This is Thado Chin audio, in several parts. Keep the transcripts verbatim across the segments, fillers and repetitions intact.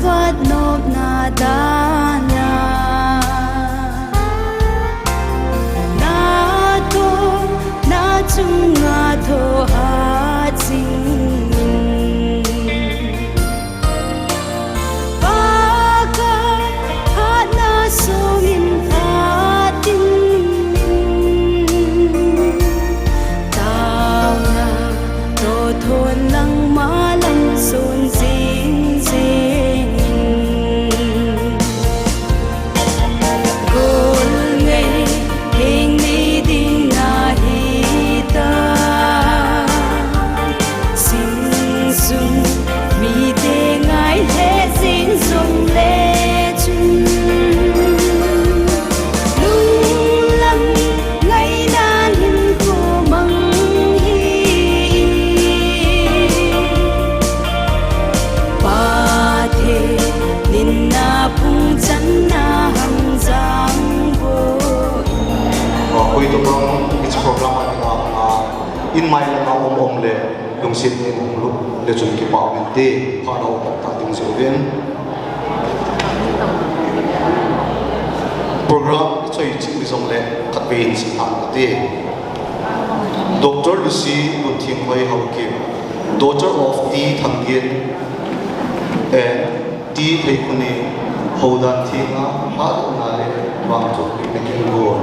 Vat nopna dana, na to, na chunga tho ha ching. Pakai hatna songin phatin, taona to thon lang malam son jing jing. Kol ngei hing ni ding na hi ta. Sing sung mite ngai he sing sung le chung. Lunglam ngai na hin ko mang hi. Pathe, ninna phung channa hang jang bo. Koi to bang, it's program a, a, a, in mai lama om om le, lungset in um lu, le chun kipa min te, pha lo tak tak ding jeh uvin. Program i choi chih mi jong le, khat ve in si thang te. Doctor Lucy Lunthinghoi Haokip, daughter of T Thangin and T Theikhoni, houdan thenga, hatna le vangchonpi na kin gon.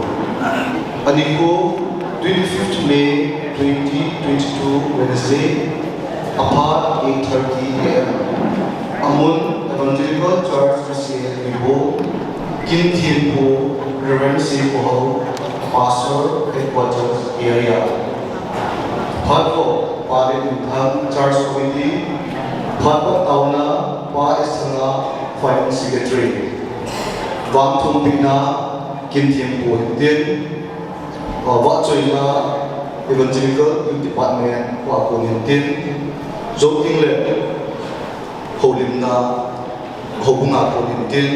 Ani ko, twenty-fifth May twenty twenty-two, Wednesday, aphat eight thirty A M. Amun Evangelical Church C A P bo, Kinthinpo Reverend Sipohao, Pastor, Headquarters Area. Phatvo, Pa Lenminthang, Church Committee. Phatvo taona, Pa S Thanga, Finance Secretary. Vangthumpina, Kinthinpo Hintin. Ah, vahchoina, Evangelical Youth Department, Pa Kon Hintin. Jou teng le, houlimna, houbunga Kon Hintin.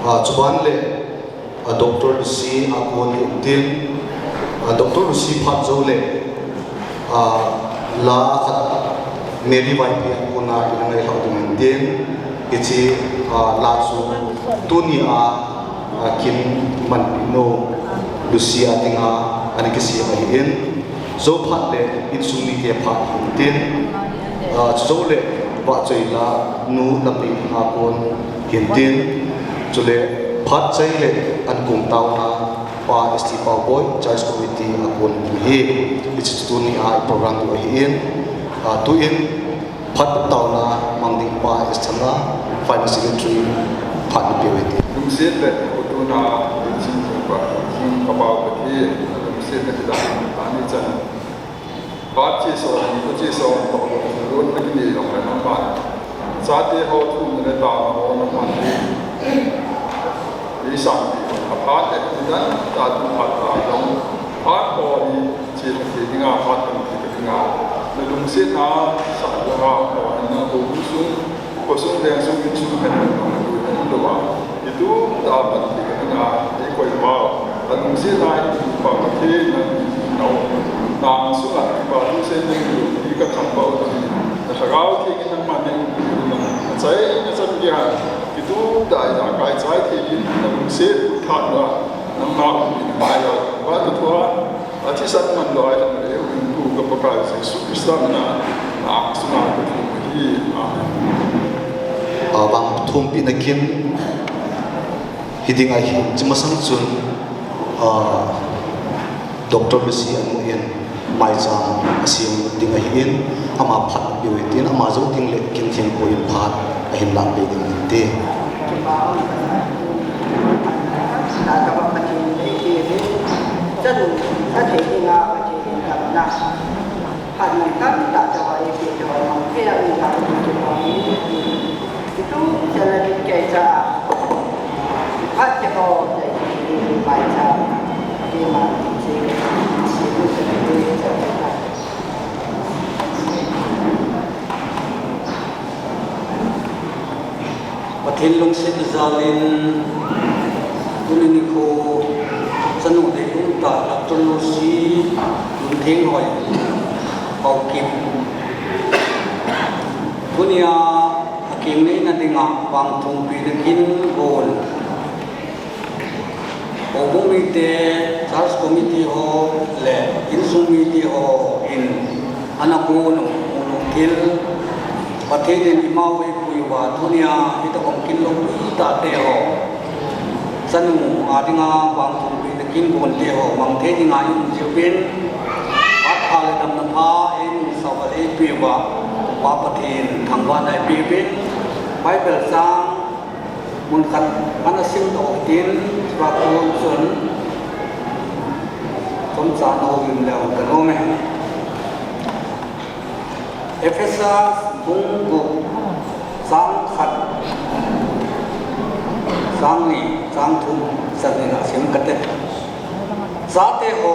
Ah, chuban le, ah, Doctor Lucy a kon hintin, ah, Doctor Lucy phat jou le, ah, la khat Mary Vaiphei a kona ina ngailhah ding hintin, hiche, ah, la chu tuni a, ah, kin manpi nu Lucy a dinga ana kisem ahin, jou phat le insung mite phat hintin, ah, chujou le vahchoi la nu Lampi a kon hintin, chule phat chai le an kum taona Pa S T Paoboi, Church Committee a kon hi, hiche tuni a i program diu ahin, ah, tuin phat taona mang ding Pa S Thanga, Finance Secretary, phat na peh u hite. Lungset le kotuna, lungset le pa, lungset le pa, lungset le pa, ani chan. Phat chi so, ko chi so, ko ko lun na kini long le nang phat. Chate ho thum le ta ho nang phat ni. Ni sang ni, a phat le ni dan, ta tu phat ta long. Phat ho ni, chi ni dinga, phat ni dinga. Na lungset na, sa ko ha, ko na ko sung. Khosung leng sung insung khat in nong tu in lou a. Itu ta pan ti ka na, i koi pau. Anung si na i tu pa ka thi na nau. Nang sung a pa tu se ni tu i ka kham pau tu. Na sa gao thi ki nang ma ni tu nang. Chai na chan ki ha. Itu ta i na kai chai thi ki nang se tu tha na. Nang na u ni na ya. Ba tu thua. Athisan man lou a, i lam le, i umtu ka Pakai Jesu Christa mina, na sunga ka thum hi. Amen. Ah, vangthumpina kin, hiding ahi, hiche masang chun, ah, Doctor Lucy anu in maicham asem ding ahin, ama phat peh u hitin, ama jou ding le Kinthinpo in phat ahin lah peh ding ahi ti. Chanu, ka thei ding a, ka thei ding a, na. Phat nang tam ta ta wa e ke ta wa nang thei a, nang ta ta ta wa e ke. Itu chala ke ke cha. Phat ke ho, cha ke ke mai cha. Ke ma, che ke, che ke, che ke, cha ke ta. Pathen lungset jal in, tuni nikho, chanu deium tah, Doctor Lucy Lunthinghoi Haokip. Tunia, Kingneina dinga vangthumpi nakin gon. Houbung mite, church committee ho le insung mite ho in ana gon u, gon u thil Pathen in imau eipui uva, tunia hitobang kin loupi tahte ho, chanu a dinga vangthumpi nakin gonte ho mang thei dinga i um jiuvin, phat pha le damna pha eimusah uva eipeh uva, Pa Pathen thangvahna eipeuvin, Bible chang mun khat ana simdoh u hitin, chua kon chun chomcha ana houlim leu kanom e. Ephesa bung gup, chang khat, chang ni, chang thum, chan ni a sim kate. Chate ho,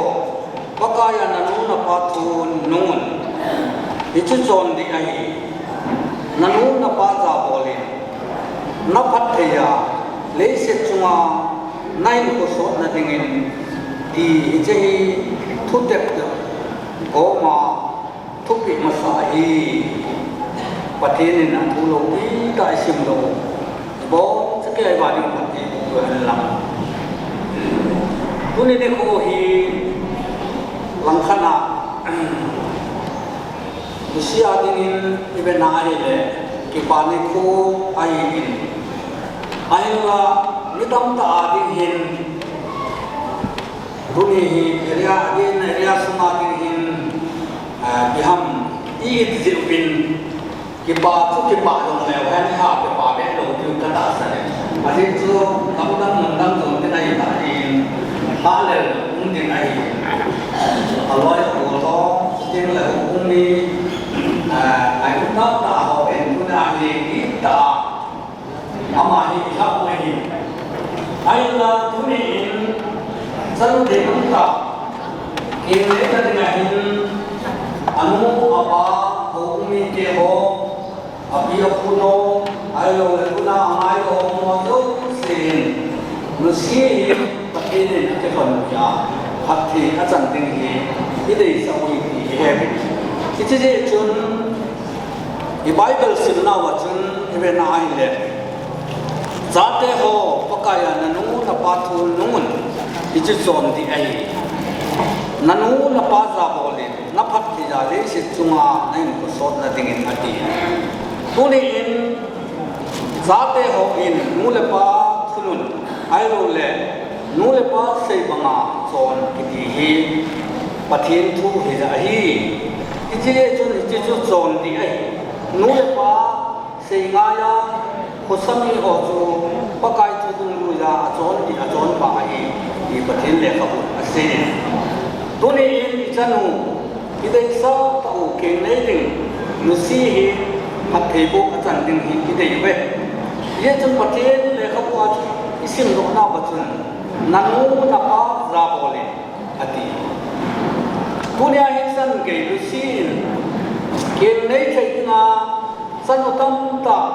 Pakaiya nanu napa thu nungun, hichu chondih ahi. Nanu napa jabolin, naphattheiya leiset chunga nahinkho sotna dingin, ti hiche hi thutep tep goma thupeh masa ahi. Pathen in athu loupi tah a isimdoh u, ibonchauva kei vang ding Pathen in thu ahin lang. Tuni nikho hi langkhat a, Lucia dingin ivet na ahile, kipa nikho ahin, ahinla mi tamtah a ding hin, tuni hi area, adin area sunga ding hin, ah, iham, i it jeh uvin, kipa chu kipa jongleu hen, ha kipa be lou diu katahsan e. Ajeh chu gamdang mundang jong ding ahi tahin, ha le um ding ahi. Aloi abol ho, chuteng le houin mi, ah, ai um tah tah ho in tuna hi it tah a, ama hi ilhah u ahi. Ahinla tuni in, chanu ding um tah, kingneina dinga hin, anu, apa, houin mite ho, api apu ho, ahilou le tuna angai ho, ho jousen, Lucy hi Pathen in akilhonpi a, phatthei achan ding hi ideisah u ahi ti ihe uvin. Hiche jeh chun, i Bible simnauva chun ivet na ahile, chate ho, Pakaiya nanu napa thu nungun, hichu chondih ahi. Nanu napa jabolin, naphattheiya leiset chunga nahinkho sotna dingin ati. Tuni in, chate hon nu le pa thunun, ahilou le nu le pa sei banga chon kiti hi Pathen thu hija ahi. Hiche jeh chun hiche chu chondih ahi. Nu le pa sei ngaiya, khosami ho chu Pakai thu dungjuiya achon ding, achonpa ahi, ti Pathen lekhabun asei in. Tuni in ichanu, ideisah tah u kingnei ding, Lucy hi phattheiboh achan ding hi idei uve. Hijeh chun Pathen lekhabu a isimdoh nauva chun, nanu napa jabol in, ati. Tunia hichan gei Lucy in, kingnei thei dinga, chanu tamtah,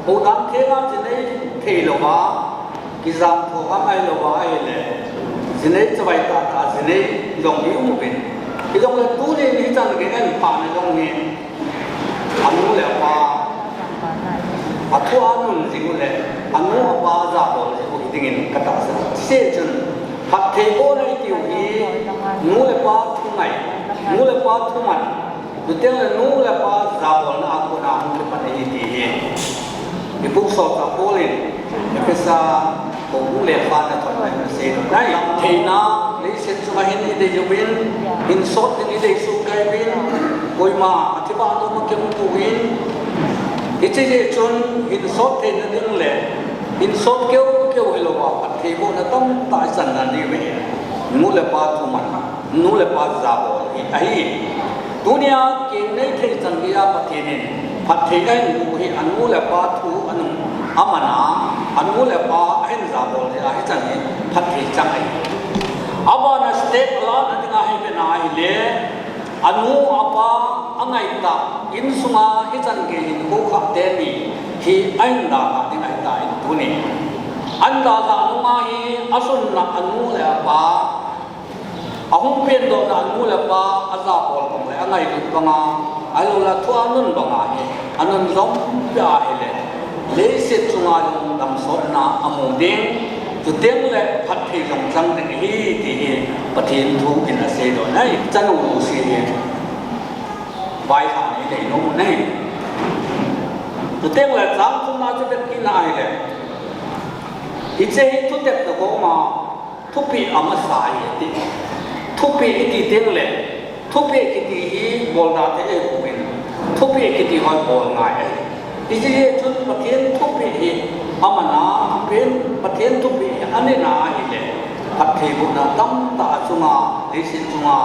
mudan thenga jinei theilouva, kijam tho angai louva ahile, jinei chavai tahtah jinei jong hi um uvin. Hijongle tunin hichan gei ahin phah na jong hi, anu le apa, athu anun jing u le, anu apa jabol jing u hidingin katahsan. Hijeh chun, phattheibohna itiu hi, nu le pa thungai, nu le pa thuman, chuteng le nu le pa jabolna a kona hung kipan ahi ti hi i Apostle Paul in Ephesa houbung lekha a athot lai in asei u ahi. Theina leiset chunga hin idei uvin, hinsot ding idei soh kei uvin, koima athibah nom a kimu pouvin. Hiche jeh chun hinsot theina ding le hinsot keu keu hilouva, phattheibohna tamtah ichan nadiu ahi. Nu le pa thuman, nu le pa jabol hi ahi. Tunia kingnei thei chan geiya Pathen in phatthei ahin boh u hi anu le pa thu anung, aman a, anu le pa ahin jabol jeh a hichan hi phatthei chang ahi. Abana step alah na dinga hi vena ahile, anu apa angaitah, insunga hichan gei hinkho khah teni hi ahin dalhah ding ahitai tuni. Ahin dalhah nunga hi alhunna anu le apa, ahung pengdohna anu le apa ajabol bang le angailut banga, ahilou le athu anun banga hi anun jom peh ahile, chunga jong damsotna amu ding, chuteng le phatthei jong chang ding ahi ti hi Pathen thu in asei doh nai, chanu Lucy hi vaihah nei nei nom u ahi. Chuteng le chang thumna chu vet kit na ahile, hiche hi thutep toh koma thupeh amasa ahi ati. Thupeh iti teng le, thupeh kiti hi bolna thei ahipoi, thupeh kiti ho bol ngai ahi. Hiche hi chun Pathen thupeh hi aman a, Pathen, Pathen thupeh hi anei na ahile, phattheibohna tamtah achunga, leiset chunga,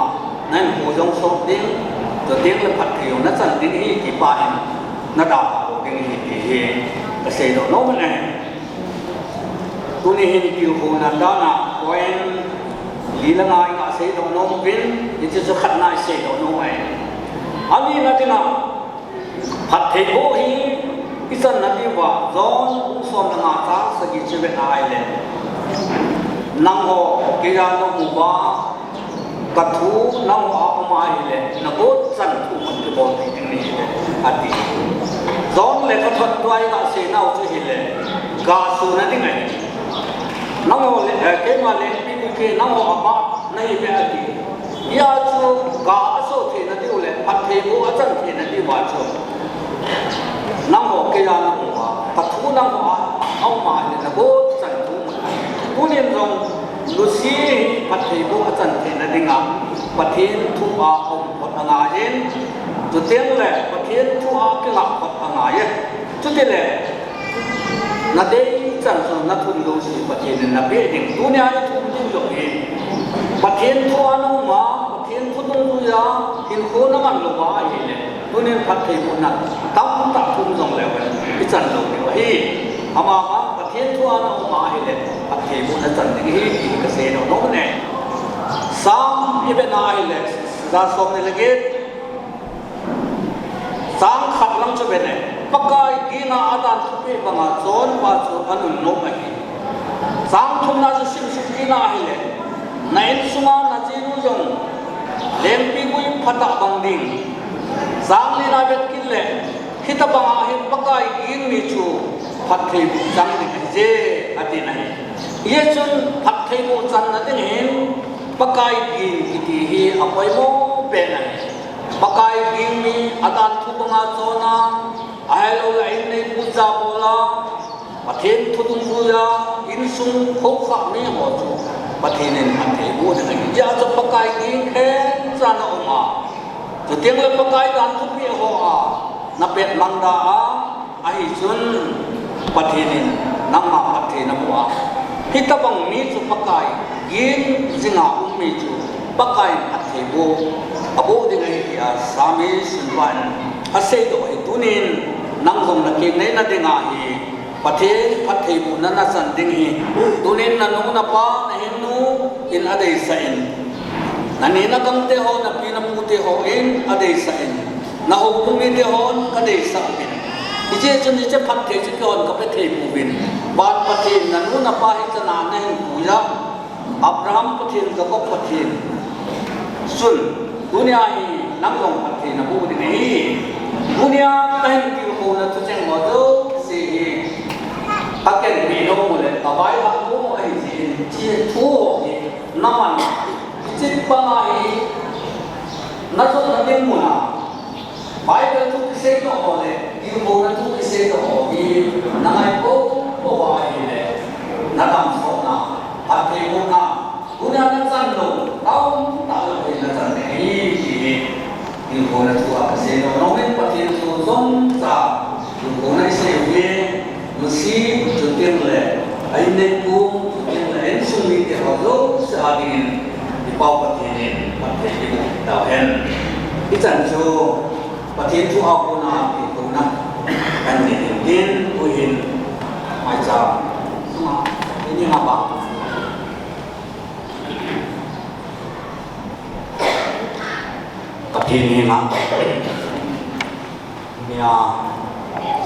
nahinkho jong sot ding, chuteng le phatthei jong nachan ding ahi ti pa hin, nadalhah lou ding ahi ti hi kasei doh nom e. Tuni hin tilkhouna dan a point li le nga iga seidoh nom uvin, hiche chu khatna iseidoh nom e. Anina dinga, phattheiboh hi ichan nadiuva, John bung som le nga chang sagi chu vet na ahile, nangho keija naum uva, kathu nangho a um ahile, nagotchan thu hung kibol thei ding nahiuve, ati. John lekhathot tua iga seinau chu hile, gasona ding ahi. Nangho le, eh, keima lengpigui kei, nangho abah nahiuve, ati. Hia chu ga aso theina diu le phattheiboh achan theina diuva chu, nangho keija naum uva, kathu nangho a aum ahile, nagotchan thu hung. Tunin jong Lucy hi phattheiboh achan theina dinga Pathen thu a aum phot angaiyin, chuteng le Pathen thu a kingah phot angaiye. Chutile, nadei chan chu nathum jouse Pathen in napeh ding. Tunia ithum diu jong hi, Pathen thu a naum a, Pathen thu dungjuiya hinkho naman louva ahile, tunin phattheibohna tamtah thum jongleu hen ichan lou diu ahi. Amavang Pathen thu a naum ahile, phattheibohna chan ding ahi ti hi kaseidoh nom e. Psalm ivet na ahile, ja som ni le get, chang khat lang chu vene, Pakai ginga adan thupeh banga chonpa chu anunnom ahi. Chang thumna chu simsuh kit na ahile, na insunga najinu jong lengpigui phatah bang ding. Chang lina vet kit le, hitobanga hin Pakai ging mi chu phattheiboh chang ding ahije, ati nahi. Hijeh chun phattheiboh channa ding hin Pakai ging kiti hi apoimo pen ahi. Pakai ging mi, adan thu banga chona, ahilouleh in neipu cha bola, Pathen thu dungjuiya, insung khoukhah mi ho chu Pathen in phattheiboh ding ahi. Hijeh chun Pakai ging khenchan aum a, chuteng le Pakai dan thupeh ho a napet mangda a, ahi chun Pathen in nangma phatthei naboh a, hitobang mi chu Pakai ging jinga um mi chu Pakai in phattheiboh aboh ding ahi tia Psalmist sunpa in aseidoh ahi. Tunin nang jong nakeng neina dinga hi Pathen phattheibohna nachan ding hi, tunin nanu napa nahinnu in adeisah in, nani nagamte ho, napi napu te ho in adeisah in, nahoubung mite hon kadeisah uvin. Hijeh chun hiche phatthei chu keihon kapeh thei pouvin. Van Pathen, nanu napa hichan a nahin puiya, Abraham Pathen, Jacob Pathen chun, tunia hi nang jong phatthei naboh ding ahi. Tunia kahin tilkhouna thucheng ho jouse hi kakenpeh nom u le kavaihah nom u ahi jeh in, hiche thu ho hi naman, hiche banga hi najotna dinmun a Bible thu kiseidoh ho le tilkhouna thu kiseidoh ho hi nangai poupou ahile, nadamsotna, phattheibohna, tunia nachan lou tamtah lou hi nachan ding ahi ti hi tilkhouna thu a kaseidoh nom in, Pathen thu chomcha tilkhouna isei uve. Lucy, chuteng le a inneipu, chuteng le a insung mite ho jouse a dingin i Pau Pathen in phatthei eiboh tauhen. Hichan chu Pathen thu a kona tilkhouna kanei ding ahin, tuhin maicham sunga, ini nga ba, Pathen henga nia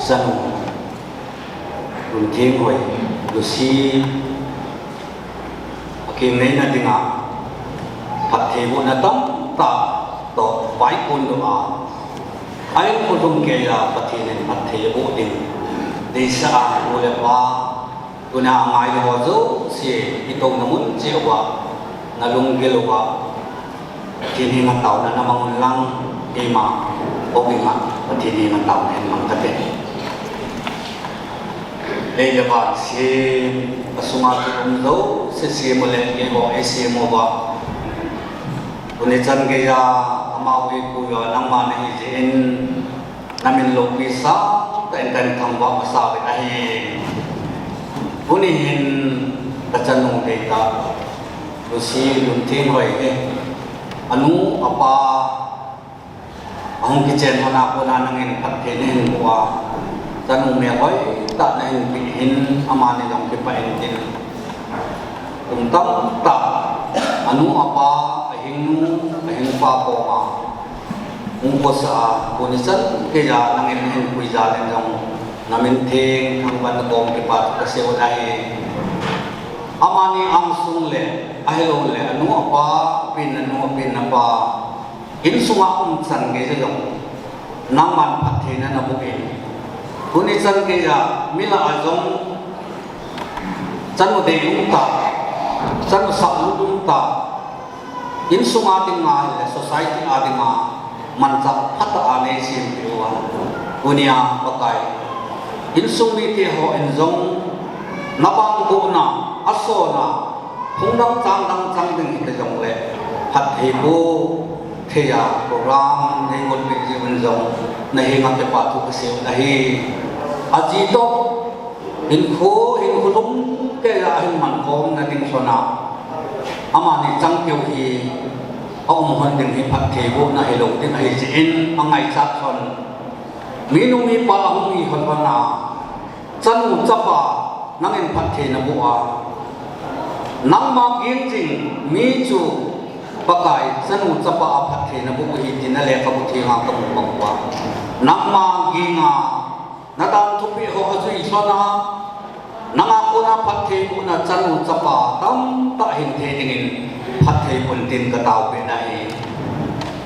chanu Luntheng Hoi, Lucy, akeng neina dinga phattheibohna tamtah toh vaikon doh a, a-in khulhum geiya Pathen in phatthei aboh ding, Deisah a u le pa, tuna ngai ho jouse, itouna mun cheh uva, nalunggil uva, Pathen henga taona namang un lang, keima, houin a, Pathen henga taona hin mang kate. Lei le van sem, asunga kium jouse sem u le, keiho eisem uva. Tuni chan geiya, amaho eipui uva, nangma nahi jeh in, namin loupi sangtah in kahin thangvah masa uvin ahi. Tuni hin kachanu deitah, Lucy Luntheng Roi hi, anu apa, ahung kichen lhona kona nangin phatthei nahin boh a, chanu melhoi tah nahin pe hin, amani jong kipah intin. Kum tamtah, anu apa, ahingnu, ahingpa koma hung kosah a, tuni chan geiya nangin nahin pui jal in jong, namin theng thangvah na kom kipathu kasei u ahi. Amani angsung le, ahilouleh anu apa, apen anu, apen apa, insunga um chan geiya jong, nangman phattheina naboh in. Tuni chan geiya, mi lah a jong, chanu deium tah, chanu saplut um tah, insunga dinga le society a dinga manchah phatah a neisem peh uva. Tunia Pakai, insung mite hon jong, navangbohna, asona, phung dang chang dang chang ding hita jongle, phatthei boh thei a program neigon peh jeh un jong, nahenga kipathu kasei u ahi. Aji toh, hinkho, hinkho lum keiya ahin mankhomna ding lhona, amani chang keu hi, aum lhon ding hi phatthei bohna hilou ding ahi jeh in angaichat lhon. Minu mipa ahung hi lhon lhona, chanu chapa nangin phatthei naboh a, nangma ging jing mi chu Pakai chanu chapa a phatthei naboh u ahi ti nalekhabu thenga kamu bang uva. Nangma ginga, nadan thupeh ho ajui lhona, nanga kona phatthei bohna chanu chapa tamtah hin thei dingin phatthei boh in tin kataopeh nahi.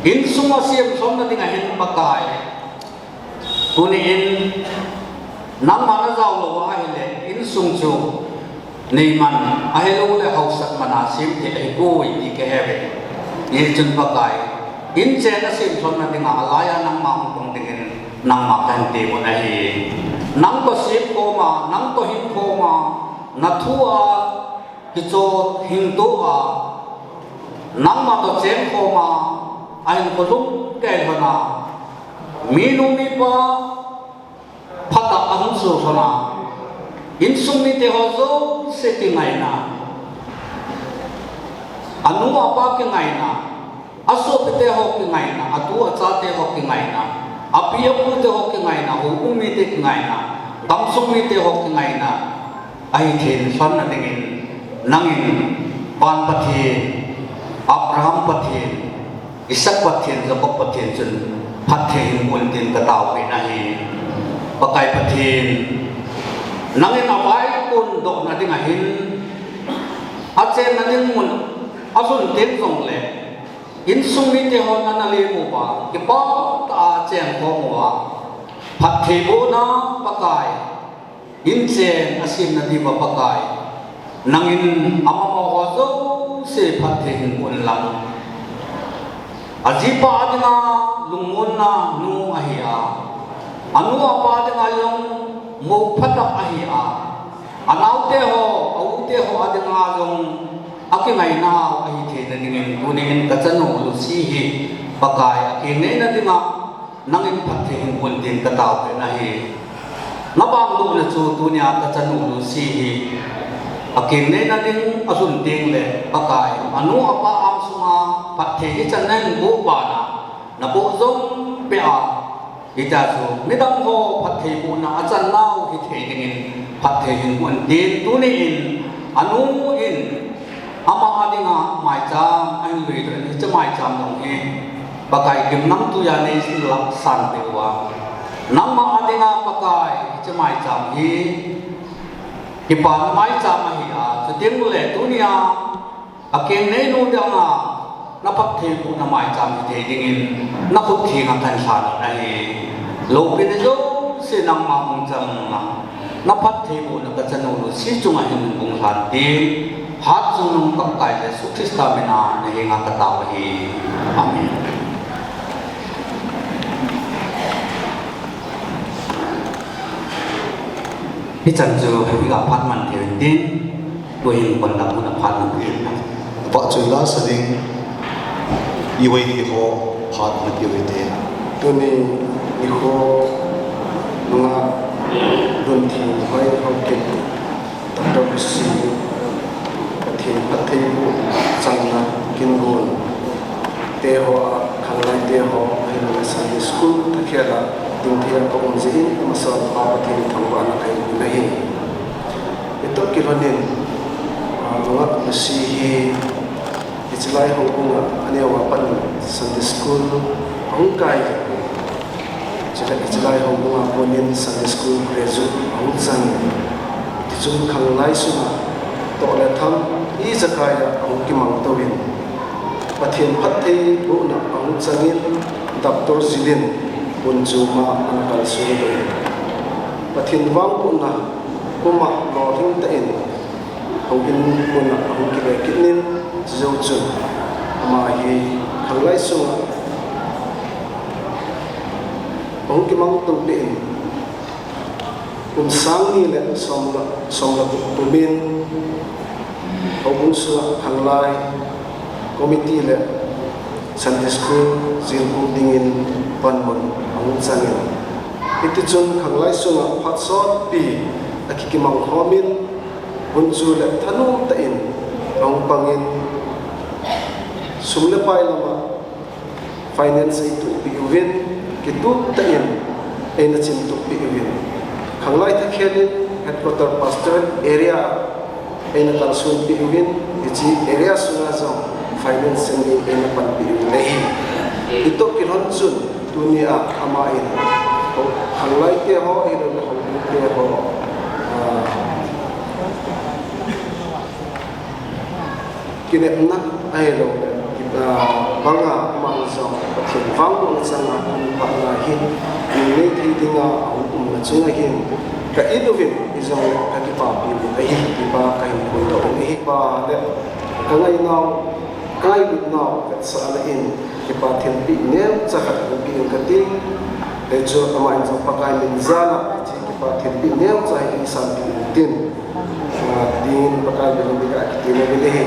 Insunga sem lhonna dinga hin Pakai, tuni in, nangma najao lou ahile, insung chu neiman, ahilouleh hausat mana sem thei ahipoi ti kahe uve. Hijeh chun Pakai, inchen asem lhonna dinga, alaiya nangma hung pang dingin, nangma kahin temmu ahi. Nangtoh sem khoma, nangtoh hing khoma, nathu a, kichol hing toh a, nangma toh cheng khoma, ahinkho lum kei lhona, minu mipa phatah a hung soh lhona, insung mite ho jouse kingaina, anu apa kingaina, asopite ho kingaina, atu achate ho kingaina, api apute ho kingaina, houbung mite kingaina, gamsung mite ho kingaina, ahithei lhonna dingin, nangin, van Pathen, Abraham Pathen, Isaac Pathen, Jacob Pathen chun phatthei hin boh in tin kataopeh nahi. Pakai Pathen, nangin avaipondohna dinga hin, achenna ding mun alhun teng jongle, insung mite hon analem uva, kipah tah a acheng khom uva, phatthei bohna Pakai, inchen asemna diuva Pakai, nangin amaho ho jouse phatthei hin boh in lang. Ajipa dinga lungmonna nu ahi a, anu apa dinga jong mou phatah ahi a, anaote ho, aute ho a dinga jong akingainau ahitheina dingin, tunin kachanu Lucy hi Pakai, akengnei na dinga nangin phatthei hin boh in tin kataopeh nahi. Navangbohna chu tunia kachanu Lucy hi akengnei na ding alhun tengle Pakai, anu apa angsunga phatthei hichan nahin boh bana, naboh jong peh a, hitia chu midang ho phatthei bohna achan nau hithei dingin phatthei hin boh in tin, tunin anu in ama dinga maicham ahin luidoh in, hiche maicham jong hi Pakai gimnamtui a neilah san peh uva, nangma dinga Pakai hiche maicham hi kipana maicham ahi a, chutengle tunia akengnei nu dinga naphattheibohna maicham hithei dingin nakhut thenga kahin lhan u ahi. Loupina jouse Nangma hung chang na, na phattheibohna ka chanu Lucy chunga hin bung lhan tin, hatchungnung Pakai Jesu Christa mina na henga ka tao ahi. Amen. Hichan chu iga phat man thei uvin tin, tuhin conduct hon a phat man thei uvin. Phat chu la sa ding, i Y D ho phat man thei uvin tin. Tuni nikho nunga Luntheng Hoihoi Haokip, Doctor Lucy, Pathen phattheiboh channa kin gon te ho a, khanglai te ho, ahilouleh Sunday school thakhel a ding thei a ka um jeh in, amasa a Pathen thangvahna ka hin pe ahi. Hitoh kilhon in, ah, nungah Lucy hi, hiche lai houbung a, aneo a pat in Sunday school ahung kai. Chule hiche lai houbung a kon in Sunday school graduate ahung chang in, tichun khanglai sunga toh le tham ijakai a ahung kimang tou in, Pathen phattheibohna ahung chang in, Doctor jil in Bonchum a ana kalson tou in, Pathen vangbohna puma lolhing tah in, houin mun a ahung kile kit in, chujou chun ama hi khanglai sunga ahung kimang tou peh in, kum sang ni le som le, som le gup kum in, houbung sunga khanglai committee le Sunday school jilpum dingin panmun ahung chang in, hitichun khanglai sunga phat sotpi akikimang khom in, Bonchum le thanom tah in ahung pang in, sum le pai lama finance eituhpeh uvin, kitup tah in eina chimtup peh uvin, khanglai thakhel in headquarter pastor area eina kalson peh uvin, hiche area sunga jong finance in eina panpi uvin ahi. Hitoh kilhon chun, tuni a ama in, khanglai te ho, ahilouleh houbung te ho, ah, kinepna ahilouleh, ah, banga ama in jong Pathen vangbohna changa, phatna hi, nei thei dinga ahung umna chunga hin, ka it uvin, hijongle ka kipapi uvin ahi, kipa ka hin phondoh uvin ahi. Pa le, ka ngainau, ka ngailut nau vetsahna in, kipa thilpeh neocha khat hung pe in kati. Hichu ama in jong Pakai min jal a, hiche kipa thilpeh neocha hi eisanpeh in tin, ah, tin Pakai min in ga kiti nom in ahi.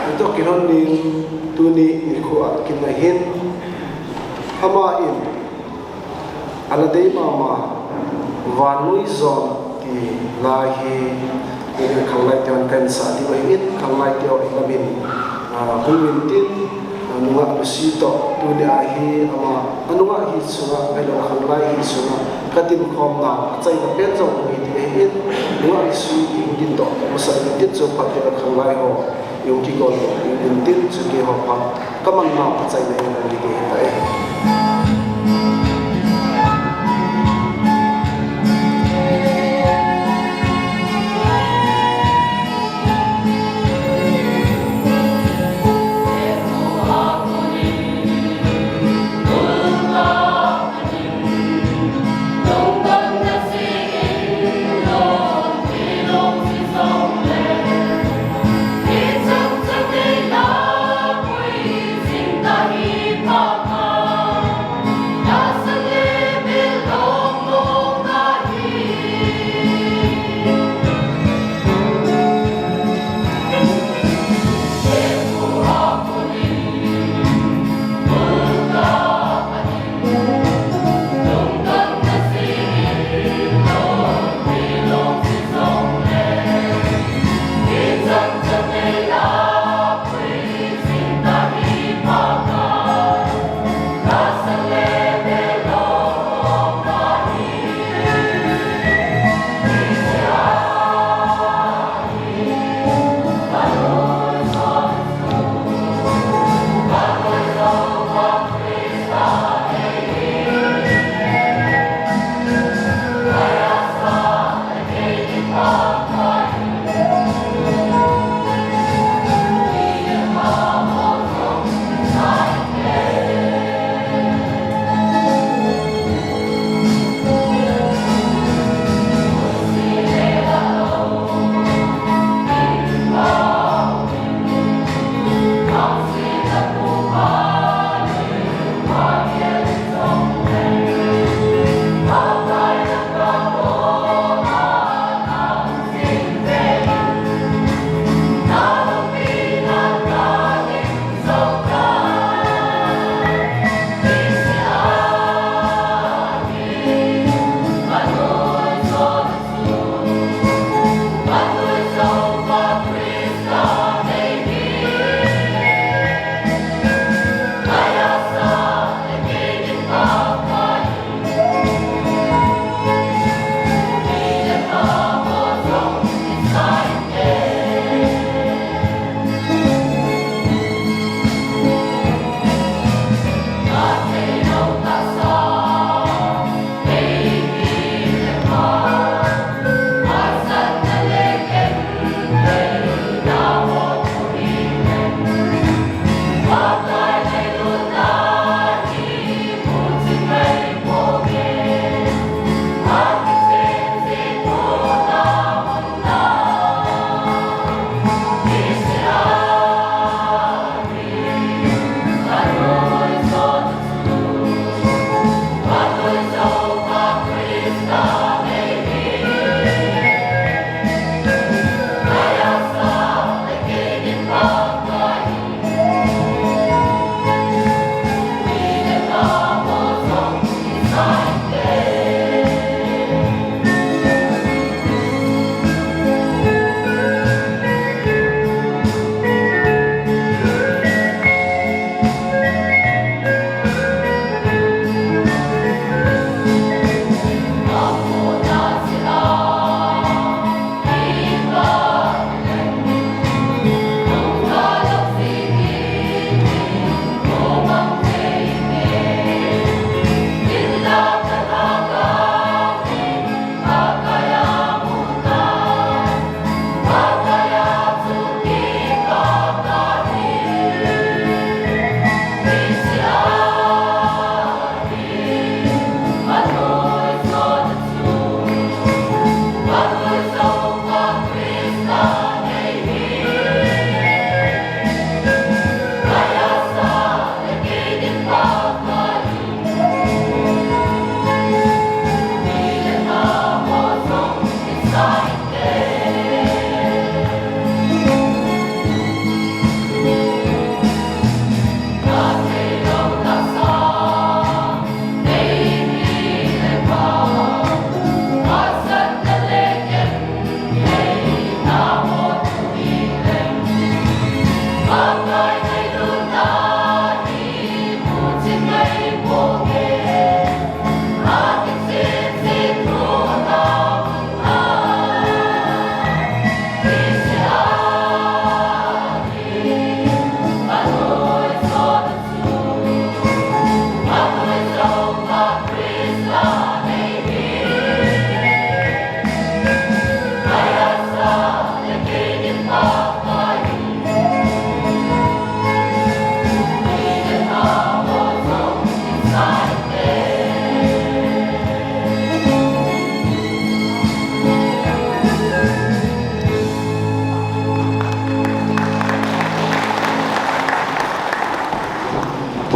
Hitoh kilhon in tuni nikho a kin ahin, ama in ala dei mama, vannoi jona ti la hi, tuni khanglai te hon kahin sah diu ahin, khanglai te ho ilamin, ah, hung uvin tin, ah, nungah Lucy toh, tuni a hi ama, anungah hi sunga, ahilou khanglai hi sunga, ka dinkhomna, achaina pen jong hung hi ding ahin, nungah Lucy hung ding toh, masa uvin tin chu phat teng le khanglai ho, i hung kigol uvin tin, chu keiho phat, ka man nau achaina in hung hi ding ahitai.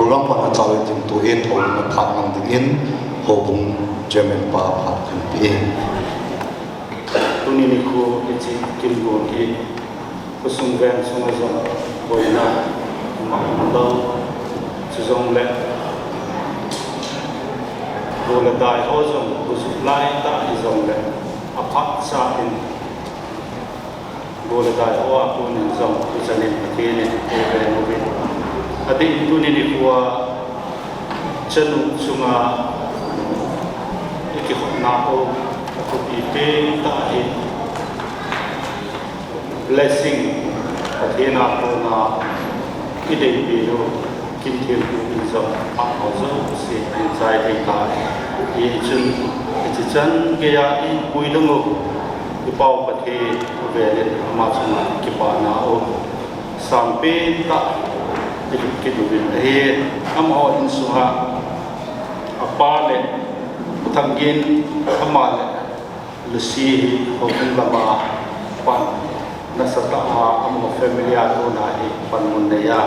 Program pan a chao tin tu in houin a phat mang ding in houbung chairman pa phat kan pe in. Tuni nikho hiche kin gon hi khosung veng sunga jong boina ama um lou. Chujongle go le dai ho jong go jui lai tah hijongle aphat cha in go le dai ho a kon in jong tuchan in Pathen in eive uvin. Adeh in tuni nikho a chanu chunga i kikhopna ho a thupi pen tah hi blessing Pathen a kona i deipi u Kin Thilpu in jong aphat ho jouse ahin chai thei tai. Hichun hiche chan geiya i puidung u i Pau Pathen avel in ama chunga kipana u sangpen tah i lut kit uvin ahi. Amaho insunga apa le Thangin, ama le Lucy hi houbung lama pan nasatah a amaho family a kona hi panmun neiya,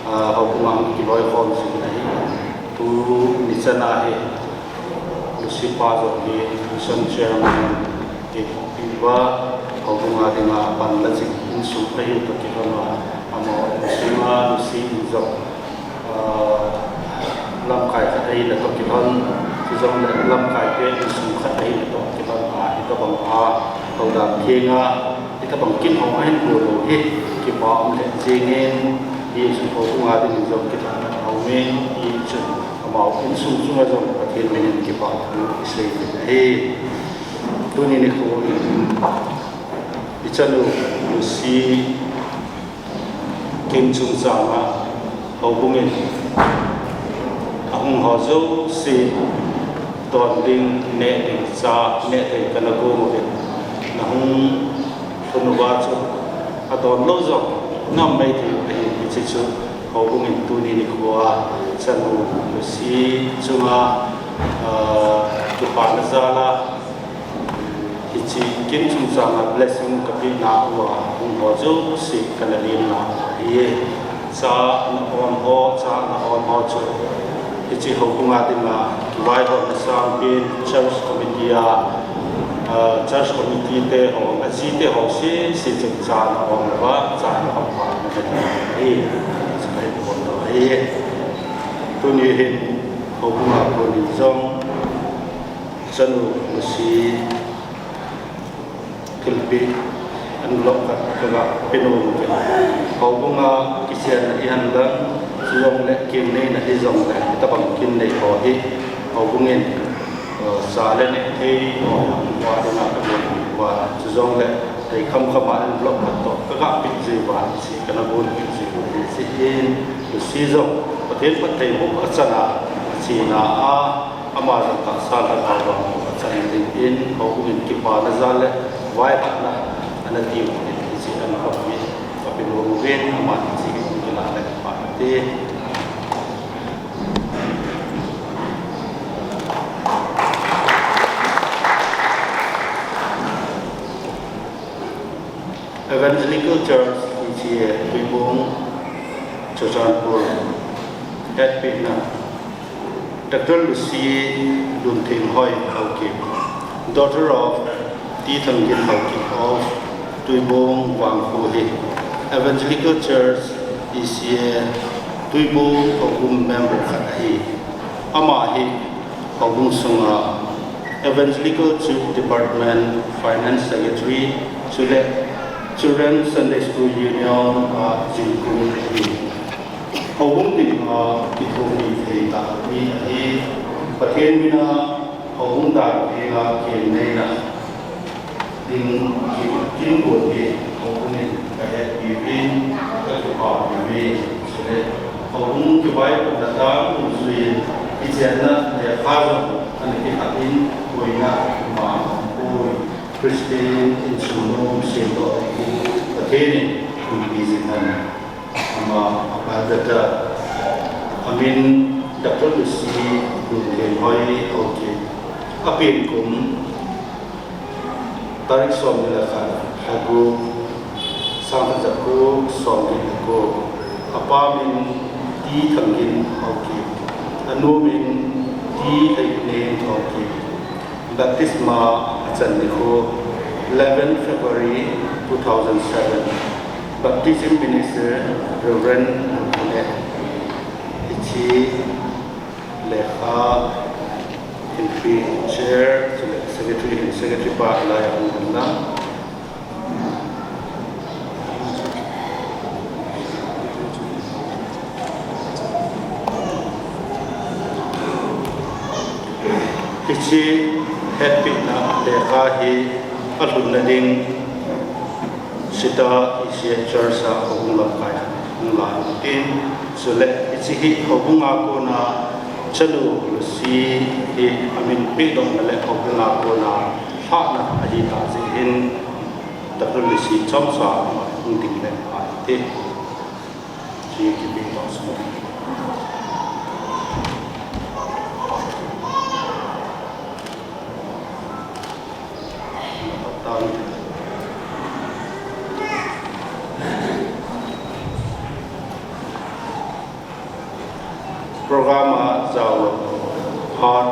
ah, houbung a hung kiloikhom jing ahi. Tuni chan a hi Lucy pa jong hi mission chairman hi pi uva houbung a dinga pan la jing insung ahi toh kilhon a, amaho insunga Lucy in jong ah, lamkai khat ahina toh kilhon, chujongle lamkai te insung khat ahina toh kilhon a, hitobang a, houdan thenga, hitobang kin ho ahin gon u hi, kipa um lheh jengin, hichun houbung a dingin jong kithana aumin, hichun amaho insung chunga jong Pathen minin kipa thu isei in ahi. Tuni nikho in, i chanu Lucy Kin chungchang a houbung in ahung ho jouse don ding, neh ding, cha neh thei kana gong uvin, nahung lhun uva chu adon lou jong na um maithei u ahi. Hiche chu houbung in tuni nikho a chanu Lucy chunga, ah, kipana jal a, hiche kin chungchang a blessing kapeh nauva hung ho jouse kana len nau ahi. Cha ana on ho, cha ana on ho chu hiche houbung a dinga kivaihomna sangpen church committee a, ah, church committee te ho, aji te ho sese chun cha ana on uva, cha ana on uva, ana ding ahi. Chu kahin phongdoh ahi. Tuni hin houbung a konin jong chanu Lucy thilpeh envelope khat kaga pe nom uvin. Houbung a kichenna ihen lang, chujongle kin neina hijongle, hitobang kin nei ho hi houbung in, eh, cha le neh thei ho a dinga kagon uva, chujongle thei khamkham a envelope khat toh kaga peh ji uva, hiche kana gon peh ji uva, hiche in Lucy jong Pathen phattheiboh a chan a, achena a, ama jong tahsa lhagao vang achan dingin, houbung in kipana jal le vaihomna ana diu in, hiche ana khop hi kape nom uvin, aman hiche hi hung kilah le kipa kate. Evangelical Church, E C A, Tuibong, Churachandpur, hetpehna, Doctor Lucy Lunthenghoi Haokip, daughter of T Thangin Haokip of Tuibong Vangkho hi Evangelical Church, E C A, Tuibong houbung member khat ahi. Ama hi houbung sunga Evangelical Church Department Finance Secretary chule Children Sunday School Union a jingkah ahi. Houbung dinga kithopi thei tah mi ahi. Pathen mina houbung dan dinga kin neina ding kin gon hi houbung in kahetpi uvin, kakipah uvin. Chule houbung kivaipohna dungjuiyin, kichenna lekha jong ana kikhen in, boina ima umpoi. Christian insung nom semdoh ding hi Pathen in eipe jing hen. Ama, apa data, amin Doctor Lucy Lunthenghoi Haokip. Apen kum tarik somni le khat, lha gup, sangkhat jagup somget le gup. Apa min T T. Thangin Haokip. Anu min T. Hleinem Haokip. Baptisma achan nikho eleven February two thousand seven. Baptism Minister Reverend Anu. Hiche lekha hinpe chair, secretary, secretary pa lai a hung hen lang. Hiche hetpina lekha hi alhunna ding Sita E C F Church a houbung lamkai hung la in tin, chule hiche hi houbung a kona chanu Lucy hi amin pedohna le houbung a kona lhahna ahi tah jeh hin, Doctor Lucy chomcha hung ding le ahi ti. Hiche kipe toh sung. Program a jaolou phat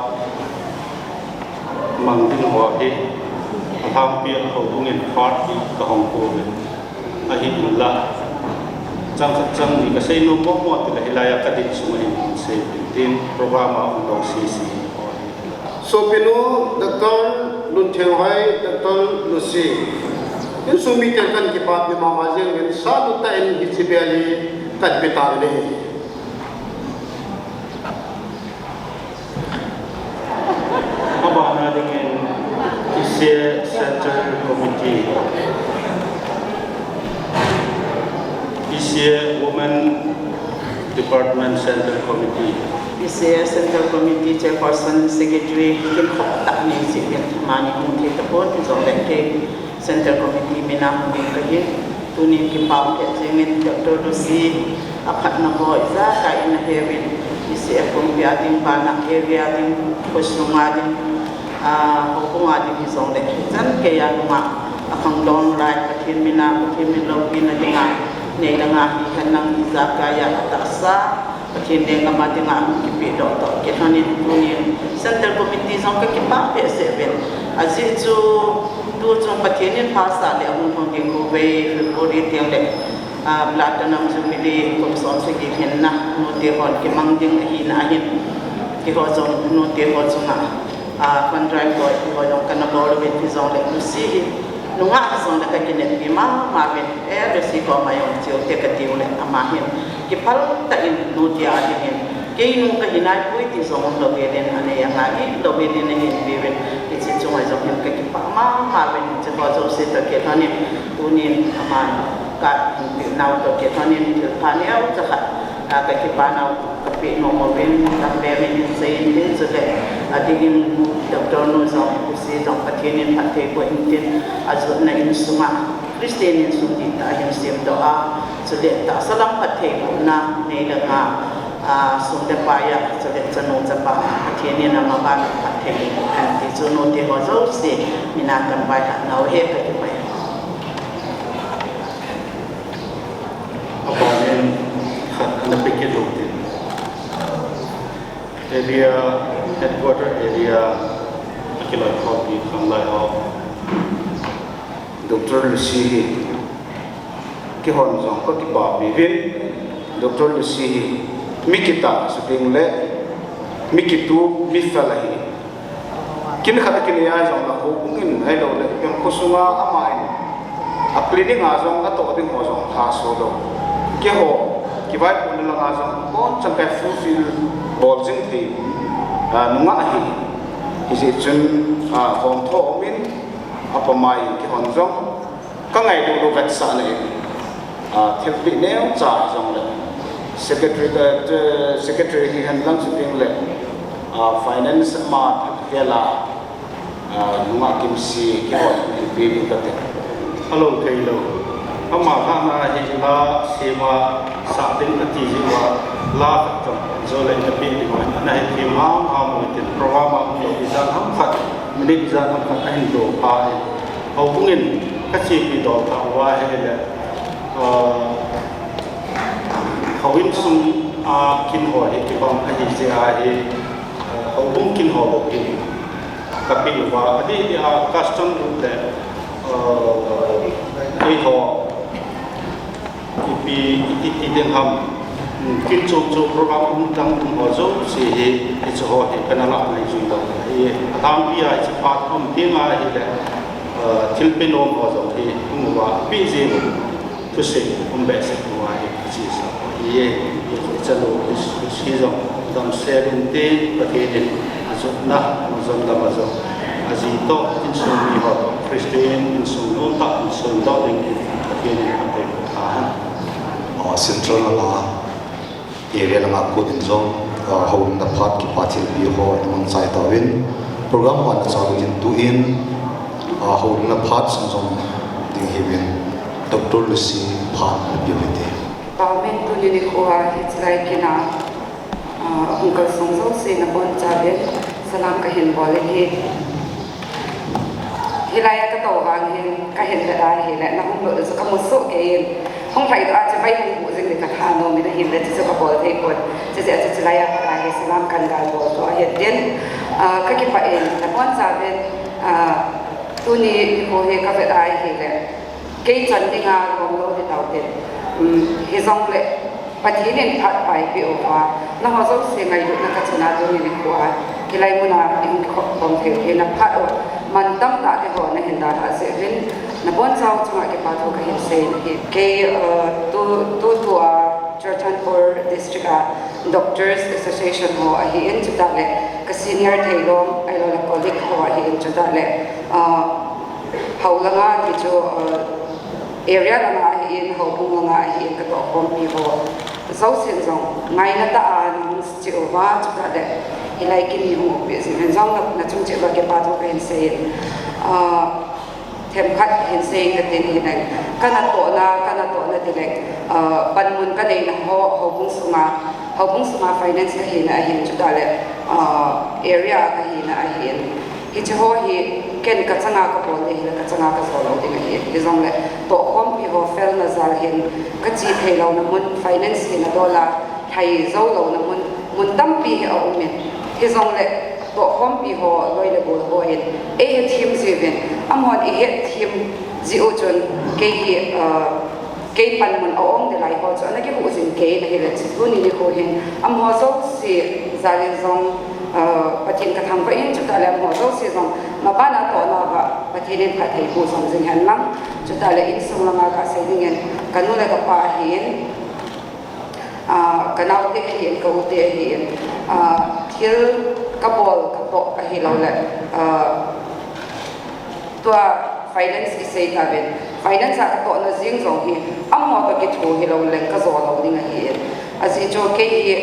mang ding ho hi alhangpi a houbung in phat hi kahong pouve. Ahinla, chang khat chang ni kasei nom mong mong tile hilai a kadin sung a hin sei tin tin program a hung dong sese. Sopinu, Doctor Lunthenghoi, Doctor Lucy. Insung miten kan kipah pi mama jeng in sahlut tah in hiche bel hi kan pe tauve. Abana dingin E C A Central Committee, E C A Women Department Central Committee. E C A Central Committee Chairperson, Secretary, kin khop tah ni si kin mani hung thei tapon, hijongle kei Central Committee mina hung ding kahin, tunin kipa um kit jengin Doctor Lucy aphatna ho ijakai in aheuvin, E C A pumpi a ding, bana area ding, khosung a ding, ah, houbung a ding hijongle, hichan geiya nunga akhangdong lai, Pathen mina, Pathen min loupina dinga, nei le gou hihen lang ijakai a atahsa Pathen lenggam a dinga hung kipedoh toh kilhonin tunin Central Committee jong kakipah behseh uvin. Ajeh chu tuchung Pathen in phasah le ahung lhung ding Khovei February teng le, ah, Platinum Jubilee kum som sagi lhinna nute hon kimang ding ahina ahin, keiho jong nute ho chunga, ah, fund drive ho keiho jong kana bol uvin hijongle Lucy hi nungah hijongle kakineppi mama uvin. Eh, Lucy koma jong cheu te katiu le ama hin kiphal tah in nute a dingin, keinu kahi naipoi ti jong umlou velin anei angaitlou velin ahin peuvin, hiche chunga jong hin kakipah mama uvin, hiche ho jouse toh kilhonin tunin aman kahin peh nau toh kilhonin thilpha neocha khat, ah, kakipah nau kapeh nom uvin, lamlen in hin seiyin tin, chule adingin Doctor nu jong, Lucy jong Pathen in phatthei boh in tin, ajotna insunga Christian insung dihtah hin semdoh a, chule tahsa lam phattheibohna nei le gou, ah, sum le pai a, chule chanu chapa Pathen in amaban phattheiboh hen ti chu nute ho jouse mina kan vailhah nau ahi, kakipah e. Abanin khat ana pe kit lou tin. Area, headquarter area, akiloikhompi khanglai ho. Doctor Lucy hi, keihon jong kakipahpi uvin, Doctor Lucy hi, mi kitah, suteng le, mi kitup, mi fel ahi. Kin khat a kinei a jong la houbung in ahilou le, ipi ham khosunga ama in a clinic a jong atoh ding ho jong lhaso lou. Keiho, kivaipohna langa jong, abonchan ka fulfill bol jing thei, ah, nungah ahi. Hijeh chun, ah, hom tho um in, apa mai keihon jong, Ka ngailut u vetsahna in, ah, thilpeh neocha hijongle, secretary, eh, secretary hihen lang suteng le, ah, finance ma thak vela, ah, nungah kimsi kihon in pe ding kate. Alou theilou. Ama lhahna hi la sema sah ding ati jeh uva la khat jong jo le na pe ding uva ana hethem ham ham u tin program a hung lou ijat ham khat, minute ijat ham khat ahin doh pha in. Houbung in kachepi doh pha uva ahile, ah, houin sung A kin ho hi kibang ahi jeh a hi, eh, houbung kin ho bou hi kapeh uva, adeh deh a custom rup le, eh, eiho ipi iti ti ding ham, mm, kin chom chom program um dang um ho jouse hi, hiche ho hi kana lah ngai jui lou ahi. Adangpi a hiche phat um teng ahile, eh, thilpeh nom ho jong hi um uva, ipi jeh u thusei um behseh uva hi, hiche sa hi, hiche lou, hi, hi jong damsel inte, Pathen in ajotna, ajotna dam a jong, aji toh, insung mi ho toh, Christian insung nomtah in sundoh ding in Pathen in aphatthei boh tahen. Ah, Central langa, area langa kut in jong, ah, houlimna phat kipa thilpeh ho ana mangchai tauvin, program ho ana chalut in tuin, ah, houlimna phat sunjom ding hiuvin, Doctor Lucy phat ana peh u hite. Pau min, tuni nikho a hiche lai kin a, ah, hung kalsong jouse nabonchauvin salam kahin bol in ahi. Hilai a katou vang hin kahin vet ahile, nahung lut u chu kamu soh kei in, hung lhaidoh a chibai hung hu jing ding katha nom in ahile, chuchu kabol thei pon. Chujeh a chu chulai a pat a hi salam kahin gal bol toh ahin tin, ah, kakipah in nabonchauvin, ah, tuni nikho hi kavet ahile, kei chan dinga lom lou hitaute. Um, hijongle Pathen in phat eipeh uva, nangho jouse ngailutna kachana tuni nikho a, hilai muna ihung kikhop khom thei u hi naphat u, man tamtah teho nahin dalhah jeh uvin, nabonchau chunga kipa thu kahin sei in ahi. Kei, uh, tu, tutua Churachandpur District a Doctors Association ho ahin, chutah le ka senior theilong, ahiloule colleague ho ahin, chutah le, uh, hou langa ti chu, uh, area langa ahin, houbung langa ahin, katohkhompi ho jousen jong ngaina tah a nahung che uva, chutah le hilai kin hi hung umpeh jeh uvin jong na, nachung cheh uva kipa thu kahin sei in, ah, themkhat hin sei inge katin ahile, kanatohna, kanatohna tile, ah, panmun kaneina ho, houbung sunga, houbung sunga finance kahina ahin, chutah le, ah, area kahina ahin. Hiche ho hi ken kachanga kabol ding ahile, kachanga kajo lou ding ahi. Hijongle tohkhompi ho felna jal hin kache thei louna mun, finance hina dol a lhai jou louna mun, mun tampi hi aum in. Hijongle tohkhompi ho loi le gol hon eihethem jiuvin, amahon eihethem jeh u chun kei hi, ah, kei panmun a-ong delai ho chu ana kihuh jing kei in ahile, chu tuni nikho hin amaho jouse jal in jong, ah, Pathen kathangvah in, chutah le amaho jouse jong maban a tohna uva Pathen in phatthei boh jom jing hen lang, chutah le insung langa kasei dingin kanu le kapa ahin, ah, kanaote ahin, ka-ute ahin, ah, thil kabol katoh ahiloule, ah, tua finance isei tauvin, finance a katohna jeng jong hi amaho toh kitho hilouleh kajo lou ding ahin. Ajeh chu kei hi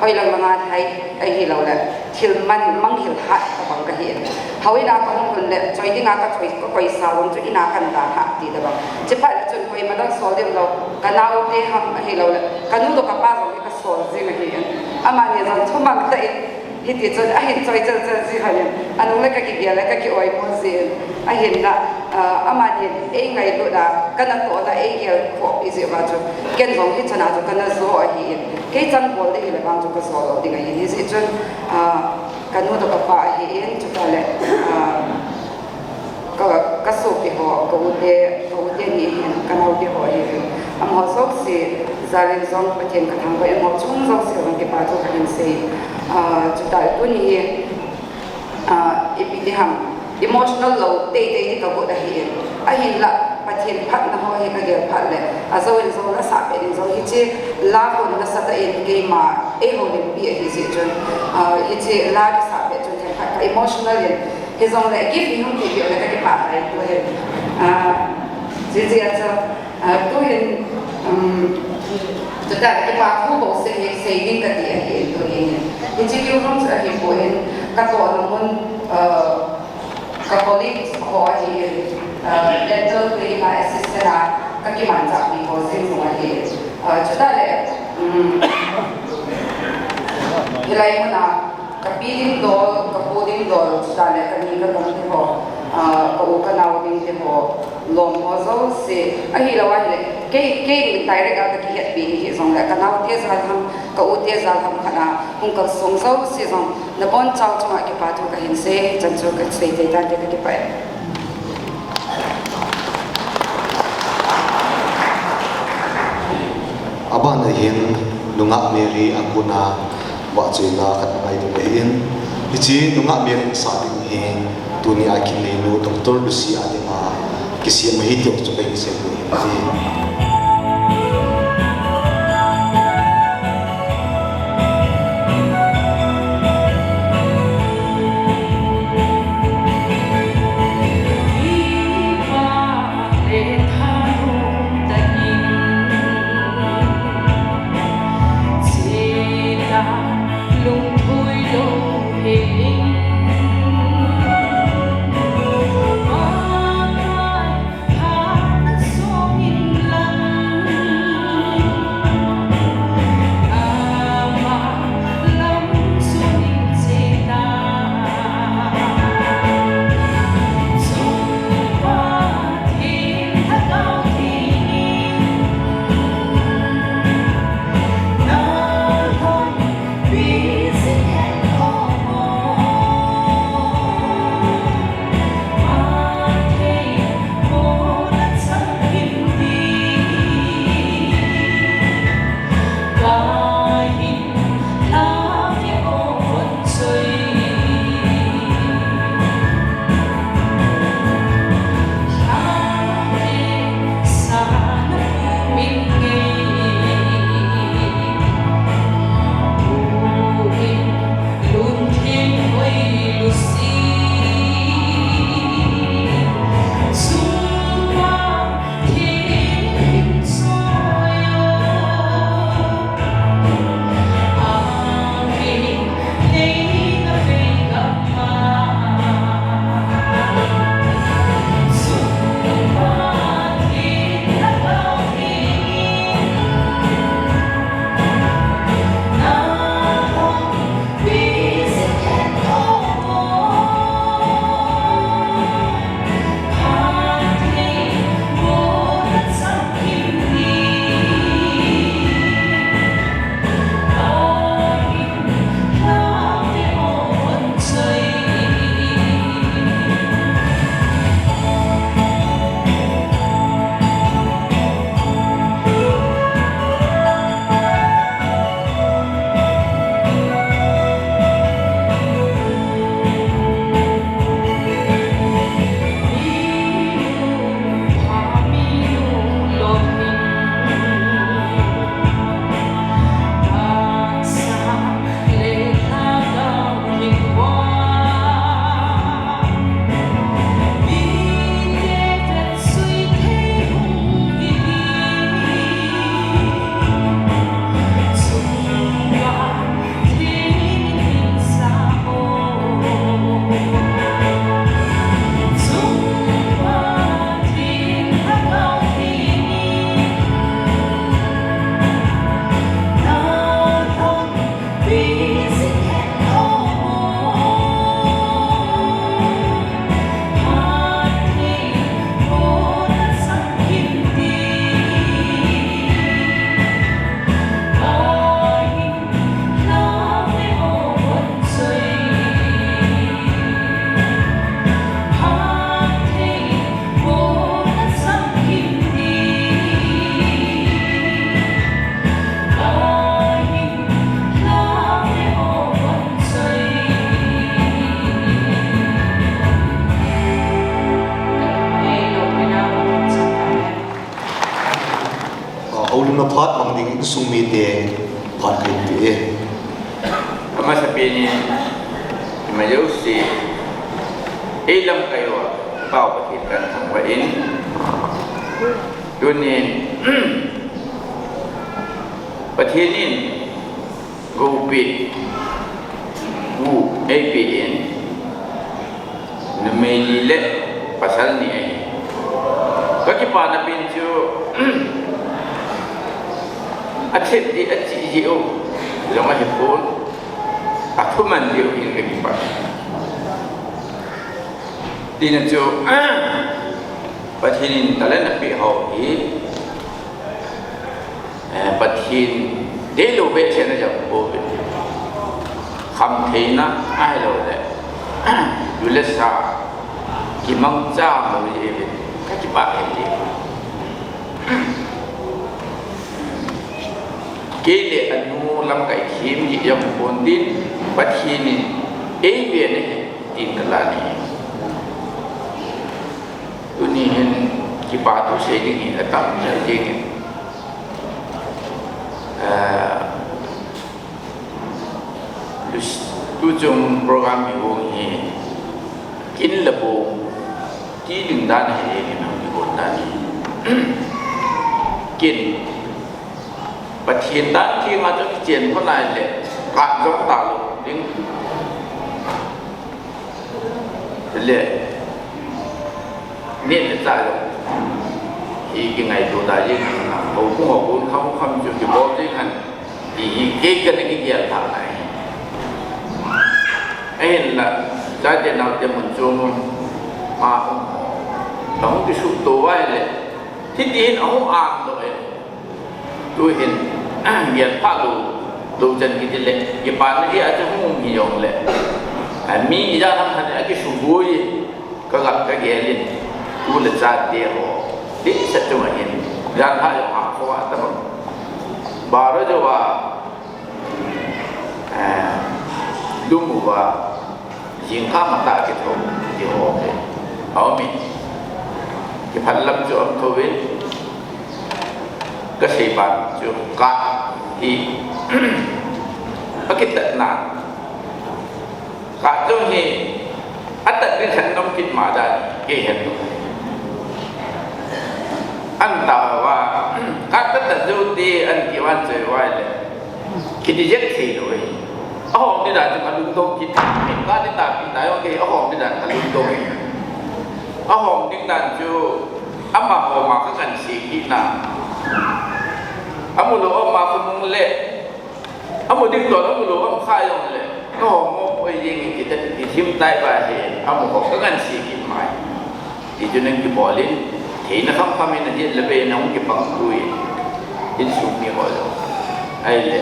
hoilang langa lhai ahiloule thil man manghil hat tobang kahin. Houin a kahung lhun le choi dinga kachoi, kakoisa jong chu in a kahin dalhah ti tobang. Chuphat le chun koima dang sol ding lou, kanaote ham ahiloule kanu toh kapa jong hi kasol jing ahin. Amani jong thumang tah in hiti chun ahin choi chelchel ji lhonin, anung le kakigel le kaki-oimo jin, ahinla, ah, amanin eingailut a, kanatohna eigel khoh pi jeh uva chu, ken jong hichan a chu kana jo ahin, kei chan bol ding hile vang chu kajo lou ding ahin, hijeh chun, ah, kanu toh kapa ahin, chutah le, ah, ka, kasopi ho, ka-ute, ka-ute ni ahin, kanaote ho ahin, amaho jouse jal in jong Pathen kathangvah in, amaho chung jouse jong kipa thu kahin sei, ah, chutah le tuni hi, ah, ipi ti ham, emotional lou teitei ding kagot ahin, ahinla Pathen phatna ho hi kagel phat le, ajou in jong nasah pet in jong hiche la hun nasatah in keima eihoulimpi ahi jeh chun, ah, hiche la kisah pet chun themkhat ka-emotional in, hijongle gift ihung peh peh le kakipah tai tuhin. Ah, hijeh a chu, ah, tuhin, um, chutah le kipa thu bou sei, sei ding kati ahin tuhin. Hiche kiu jong chu ahipoi, katohna mun, ah, ka-colleague ho ahin, ah, dental clinic a assistant a kakimanchahpi ho jeng jong ahin. Ah, chutah le, um, hilai mun a kapi ding dol, kapu ding dol, chutah le kani kakam te ho, ah, ka-u kanao ding te ho, lom ho jouse, ahilou ahile, kei, kei direct a kakihetpi hih jongle, kanaote jal ham, Ka u te jal ham khat a hung kalsong jouse jong nabonchau chunga kipa thu kahin sei, chan chu kasei tei tante, kakipah e. Abana hin nungah Mary a kona vahchoina khat angai ding ahin, hiche nungah Mary sa ding hi tunia Kinneinu Doctor Lucy a dinga kisem ahi ti chu kahin sei ding ahi. Houlimna phat mang ding insung mite phat kahin pe e. Amasapen in, ima jouse, eilamkai uva, Pau Pathen kathangvah in, tunin, Pathen in, Goupi, bu, eipeh in, numei li le pasal ni ahi. Kakipana pen chu, athem di, achi ji u, jong ahipon, athuman di u hin kakipah. Tina chu, Pathen in talent apeh ho hi, eh, Pathen Deilou vetsahna jong bou ve. Khamtheina ahilouleh, ju le sa kimangcha mo jeh in kakipah e ti. Kei le anu lamkai thim hi jong pon tin, Pathen in eive nahi tin kalan ahi. Tuni hin kipa thu sei ding hi atam jeng in. Ah, tuchung program hi hung hi kin le bou ti ding dan hi, kin hung hi bou dan hi. Kin Pathen dan theng a chu kichen ko nai le, kah jong talou ding. Le, neh le chah jong hi kingaito ta jeng in, houbung houbung kham kham chu kibol jeng hen, ti hi kei kana kigel lhah nai. Ahinla, chate naote mun chom a um ho, ahung kisuhto uva ahile, hiti hin ahung angdoh e. Tuhin, gel phah lou, lou chan kiti le, kipana dia chu hung um hi jong le, a, mi ijat ham khat a kisuboi, ka gam ka gel in, tu le chate ho, dehset chunga hin, jan ha jong ha kho a tabang. Baro jo a, eh, lum uva, jingkah matah kitho, ti ho, eh, aum in. Kiphalam chu um thou vin, kasei ban chu kah hi, akitatna, kah chu hi, atat ding khat nom kit ma dan, kei hen. An ta uva, kah tat tat jou te, an ti uva choi uva le. Kiti jeng thei lou e. Ahom ding dan chu kalungdong kit. Kah ding dan pi ta jong kei ahom ding dan kalungdong e. Ahom ding dan chu amaho ma kanganse kit na. Amu lou ama khonung le. Amu ding lou, amu lou, amu kha jong le. Ahom mo poi jeng in kiti, kithim tai ba he. Amaho kanganse kit mai. Ti chu nang kibol in, theina kham kham in, ahet le be nang kipang tu in, insung mi ho jong. Ahile,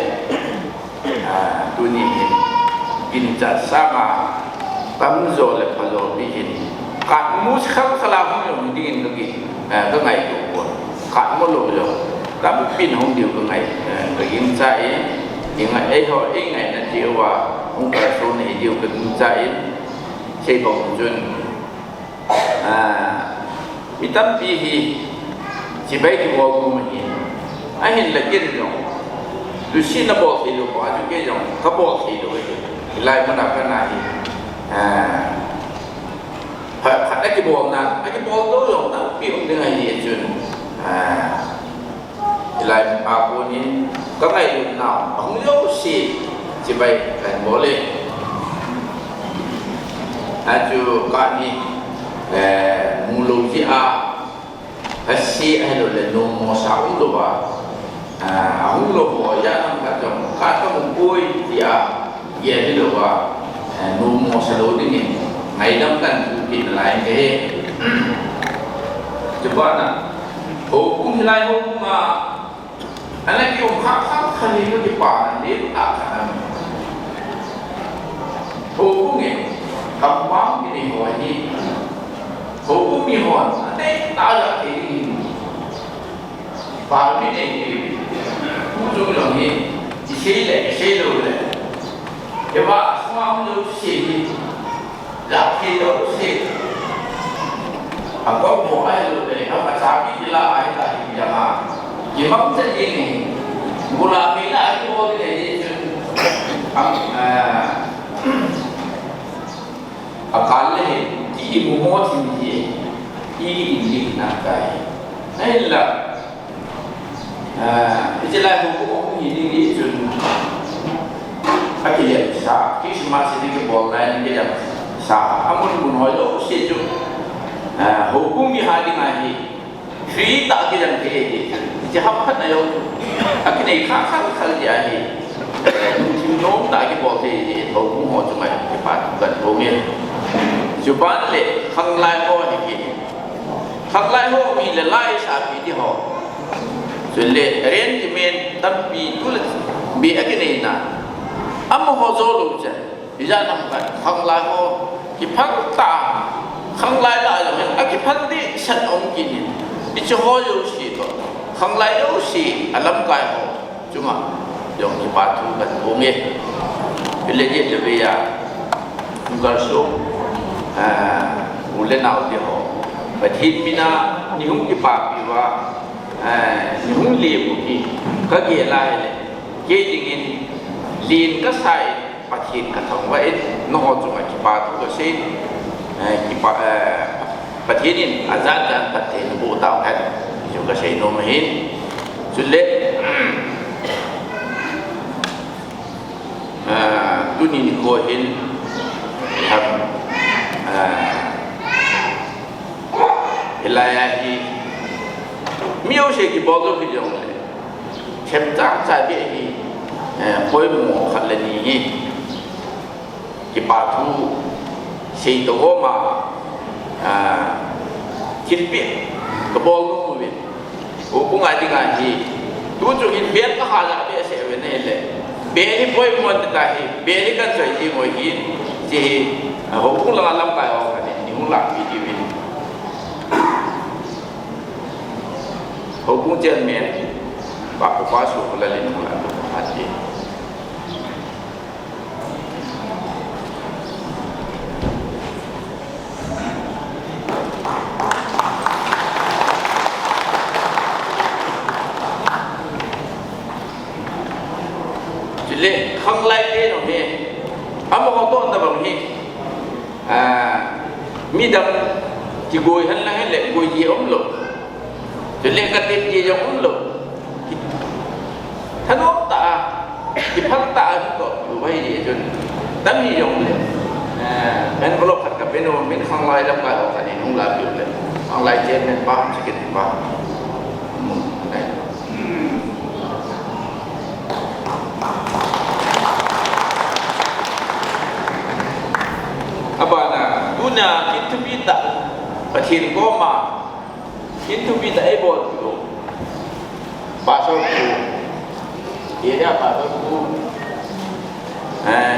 a, tuni hin, ginchat sanga, tamjo le phajo pi hin, kah mu kham khala hung jong ding in kaki, a, kangaito pon. Kah mu lou jong, tampin hung diu kangai, a, kaginchat in, ingai eiho, ingaina diuva, hung kalson na diu kaginchat in, sei bang chun, Ah, mi tampi hi, chibai kibol nom ahi. Ahinla ken jong, tusina bol thei lou, pa chu kei jong, kabol thei lou ahi. Hilai muna kana hi, ah, phat, phat akibolna, akibol lou jong, tampi um ding ahi chun. Ah, Hilai a kon in, kangailutna, ahung jouse, chibai kahin bol e. Achu kah hi, eh, mu lou jeh a, ase ahilou le, nommo sa um lou va, ah, ahung lou ho, ijat ham khat jong, kah kamu poi, tia, Gel hilou va, eh, nommo sa lou dingin, ngaidam kahin tupi nalai kahi. Chubana, houbung hilai houbung a, ana kium kha kha kha ni no kipa na ni a kha na. Houbung e, kampang kini ho ni. Houbung ni ho, ane ta ja kini. Pal mi nei ti, tu jong jong hi, i sei le, i sei lou le. Kei va, sma hung lou sei hi, la thei lou sei. A ko mo ai lou le, a ma cha bi la ai ta hi ya ma. Ki mang cha ji ni, bu la mi la ai ko le ni chun. Am, a, A kal le hi, ti i mu mo thin hi, i in lik na kai. Ahinla, ah, hiche lai houbung hung hi ding hi chun, akilem sa, Christmas hi ding kibol lai ni kilem sa, amun mun hoi lou se chu, ah, houbung mi ha ding ahi. Free tah a kijang thei ahi. Hiche hamphatna jong chu akinei kha kha kha jeh ahi. Lungthim nom tah a kibol thei ahi. Houbung ho chunga kipa thu kahin phong e. Chuban le khanglai ho ahi kit. Khanglai ho mi le lai sapi ti ho. Chule arrangement tampi tu le Mi akineina. Amaho jou lou chu. Ijat ham khat, khanglai ho, kiphal tah, khanglai lah jong hin, akiphal dehset um kit in. Hiche ho jouse toh, khanglai jouse, alamkai ho chunga jong kipa thu kahin phong e. Village level a, Uncle Sum, ah, u le nao te ho, Pathen mina neihung kipapi uva, ah, neihung lem u hi kagel a ahile, kei dingin len kasa in, Pathen kathangvah in, nangho chunga kipa thu kasei, eh, kipa, eh, Pathen in ajat jat Pathen naboh tauhen, chu kasei nom ahin. Chule, eh, tuni nikho hin, ham, eh, hilai a hi, mi jouse kibol lou hijongle, themcha cha ding hi, eh, poimo khat le ni hi, kipa thu sei toh gom a, ah, thilpeh kabol nom uve. Houbung a dinga hi, tu chung hin bel kaha ja behseh uve ahile, bel hi poimo tah hi, bel hi kahin choi jing u ahi, hiche hi, ah, houbung langa lamkai ho khat in neihung lahpeh diuvin. Houbung chairman, Pa, Upa Sokholal in hung lahpeh ding ahi. Chule, khanglai te jong hi, amaho toh tabang hi, ah, midang kigoi hen lang hile, goi ji umlou. Chule, katep ji jong umlou. Thanom tah a, kiphal tah a, toh, lou ahi jeh chun. Tam hijongle, eh, envelope khat kape nom in, khanglai lamkai ho khat in hung lahpeh u le. Khanglai chairman pa, secretary pa. Hmm, nai. Abana, tuna, kin thupi tah, Pathen koma, kin thupi tah eibolpeh u. Pastor pu, area pastor pu, eh,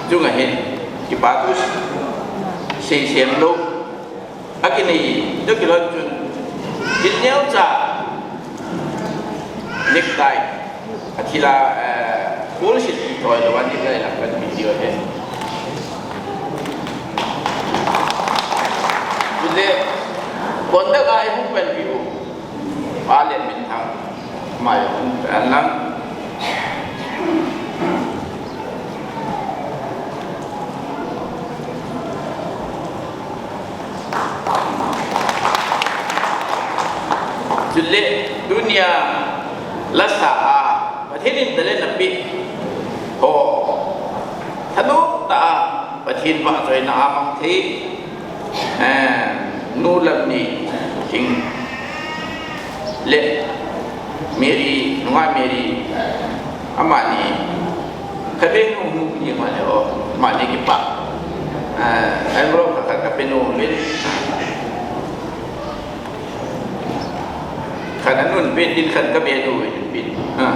chunga hin, kipa thu sei sem lou. Akinei, toh kilhon chun, thil neocha, necktie, athil a, eh, full set thoi lou a necktie lah kahin pe diu ahi. Chule, conduct a eihung panpi u, Pa Lenminthang, ama jong hung pan lang. Chule, tunia lasa a, Pathen in talent apeh ho, thanom tah a, Pathen vahchoina a mang thei, eh, Nu Lamneiching le Mary, Nunga Mary, amani, khatvei nu hung ni mani o, amani kipa. Ah, envelope khat khat kape nom uvin. Khat anun pe tin khat kape nom uvin. Ah.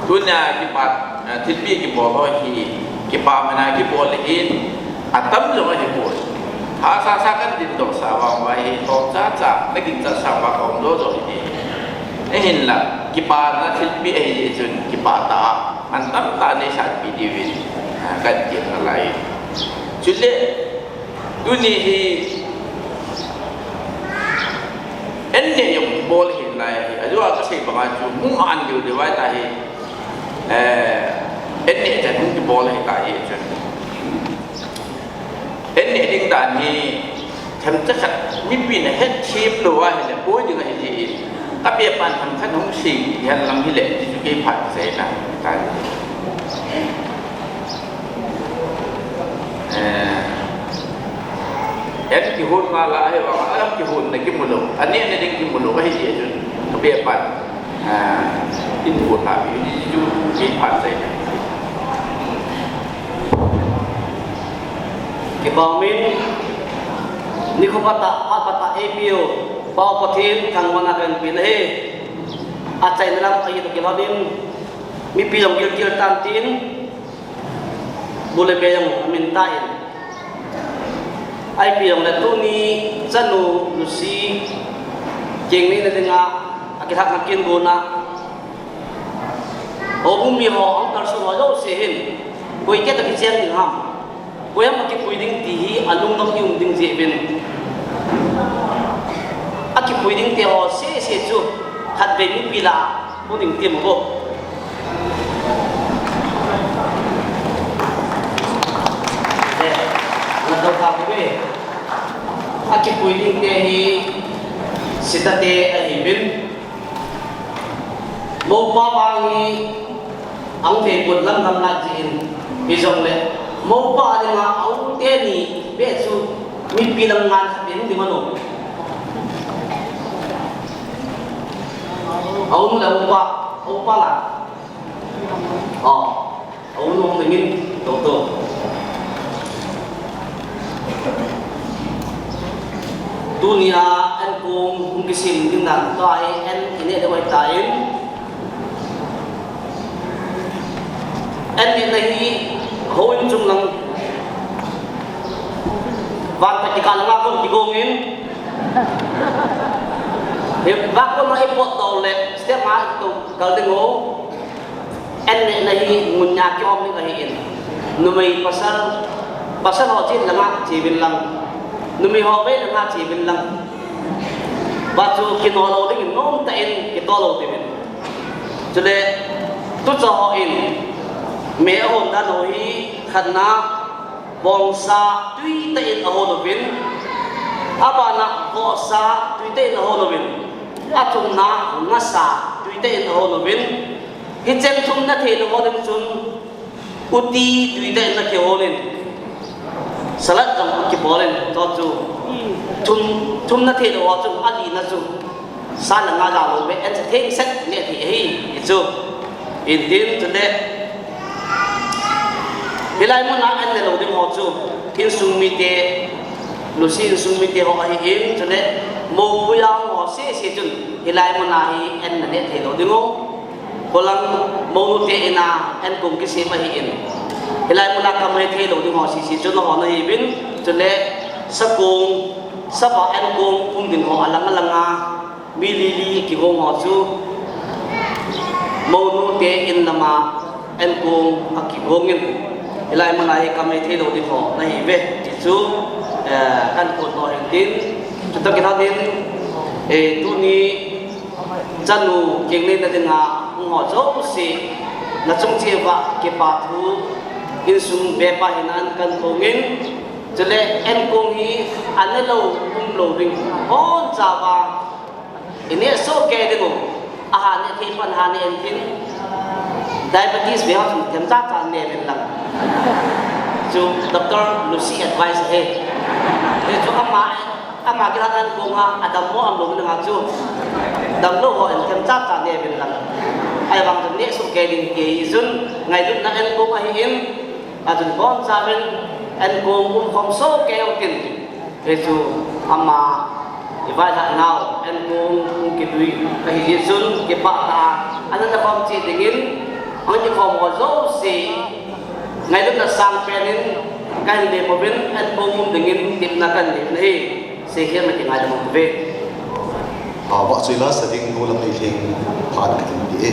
Tunia kipa, eh, thilpeh kibol ho hi, kipa mana kibol ahin, atam jong ahipoi. Hahsa sa kahin dingdoh sa vang uva hi, thom cha cha, naginchat sang uva kaum jojo ahi. Ahinla, kipana thilpeh ahi jeh chun, kipa tah a, mantam tah a neisatpi diuvin, eh, kahin tem nalai. Chule, tuni hi, an neh jong bol ahin lai hi, ajeh a kasei banga chu, hung an diu diu ahitai. Eh, an neh chan hung kibol ahitai chun. An neh ding dan hi, themcha khat, mipin ahet them lou ahile, boi ding ahi jeh in. Kapepan themkhat hung sei, hihen lang hile, ti chu kei phat seina, tai. Eh, an kihon nga la, ahivang, an kihonna kimu lou, an nehna ding kimu lou, ahi jeh chun, kapepan, ah, in hon la, ti chu, kei phat seina. Kipa umin, Nikho phatah, phat phatah eipeu, Pau Pathen thangvahna kahin pe ahi. Achaina lam ahi toh kilhonin, mipi jong gilkel tan tin, bu le be jong amin tan. Ipi jongle tuni chanu Lucy kengneina dinga akilhahna kin gona, houbung miho, ahung kalson ho jouse hin, koi keh toh kicheng ding ham, koi ham akipui ding ti hi alungdong i um ding jeh uvin. Akipui ding te ho sese chu khatvei mipi lah a hung ding ti mo bo. Eh, nadou kha uve. Akipui ding te hi sita te ahiuvin. Moupa vang hi ahung thei pon, lamlam lah jeh in, hijongle moupa dinga a u teni beh chu mipi lang ngan khat in ding mano. A u le upa, upa la. Oh. A u nung dingin, to to. Tunia ankong hung kisem ding dan, tua hi an i neh ding ahitan. An nehna hi houin chung lang, van tah kikah langa kon kigongin, hi, van kona i potdoh le, step nga to kal ding u. An nehna hi mun nia kihom ding ahin. Numei pasal, pasal ho chen langa che uvin lang, numei ho vei langa che uvin lang. Tua chu kino lou dingin nomtah in kitoh lou ding uvin. Chule tucha hon mei ahon dan ho hi, khatna, bongsa tuitah in ahon uvin. Abana vohsa tuitah in ahon uvin. Athumna ngasa tuitah in ahon uvin. Hicheng thum na thei lou ho ding chun, uti tuitah in na kihon in, salad jong kibol in, tua chu thum, thum na thei lou ho chun, alina chu sa le nga jalou be, an sa thengset neh thei ahi, ti chu. Hintin chule, hilai muna an ne lou ding ho chu, insung mite, Lucy insung mite ho ahin, chule, moupui a ho sese chun, hilai muna hi an na neh thei lou ding u. Kolang mounu te ina ankong kisem ahin. Hilai muna kamai thei lou ding ho sese chun ho nahiuvin, chule sakong, sapa ankong um ding ho alang alanga mi lili kigong ho chu mounu te in lama ankong akigongin. Hilai muna hi kamai thei lou ding ho nahiuve ti chu, eh, kahin phondoh hintin. Chutoh kilhonin, eh, tuni chanu kengneina dinga hung ho jouse, nachung cheh uva kipa thu, insung bepa hina kahin phong in, chule ankong hi aneh lou, um lou ding, bonchauva i neh soh kei ding u, aha neh thei pan ha neh intin, diabetes vei ho chun themcha cha neh uvin lang. Chu Doctor Lucy advice ahi. Hichu ama, ama kilhahna ankong a, adam mo um lou ding a chu, damlou ho in themcha cha neh uvin lang. Ahivang chun neh soh kei ding ti ahi chun, ngailutna ankong ahin, achun bonchauvin ankong umkhom soh kei utin. Hichu ama i vailhah nau ankong hung kilui ahi jeh chun kipah tah a, ana nakhom cheh dingin, ahung kikhom ho jouse ngailutna sangpen in kahin lem uvin, ankong um dingin tepna kahin nei ahi. Seikhel na kingaidam uve. Avahchoi la sa ding nu Lamneilhing phat kahin pe e.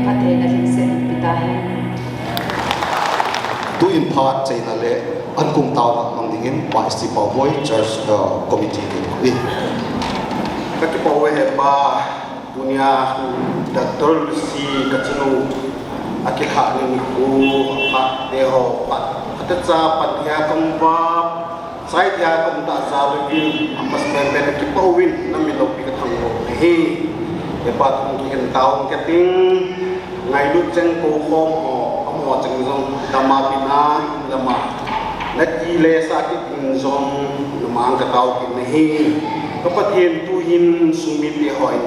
Pathen in lhingset in pe tahen. Tuin phat chaina le ankong taona mang dingin Pa S T Paoboi Church, uh, Committee in. Ka kipah uve he Pa, tunia Doctor Lucy ka chanu akilhah nikho, aphat teho, phat, phat cha pan thei a ka um uva, chai thei a ka um tah jeh uvin, amas penpen kipah uvin, na min loupi ka thangvah u ahi. He Pa, thum kihen taovin kating, ngailut cheng kou khom ho, amaho cheng jong, dam a bit a, in lam a, na kiletsah kit ding jong, na mang ka tao kit nahi. Ka Pathen, tuhin sung mite hon,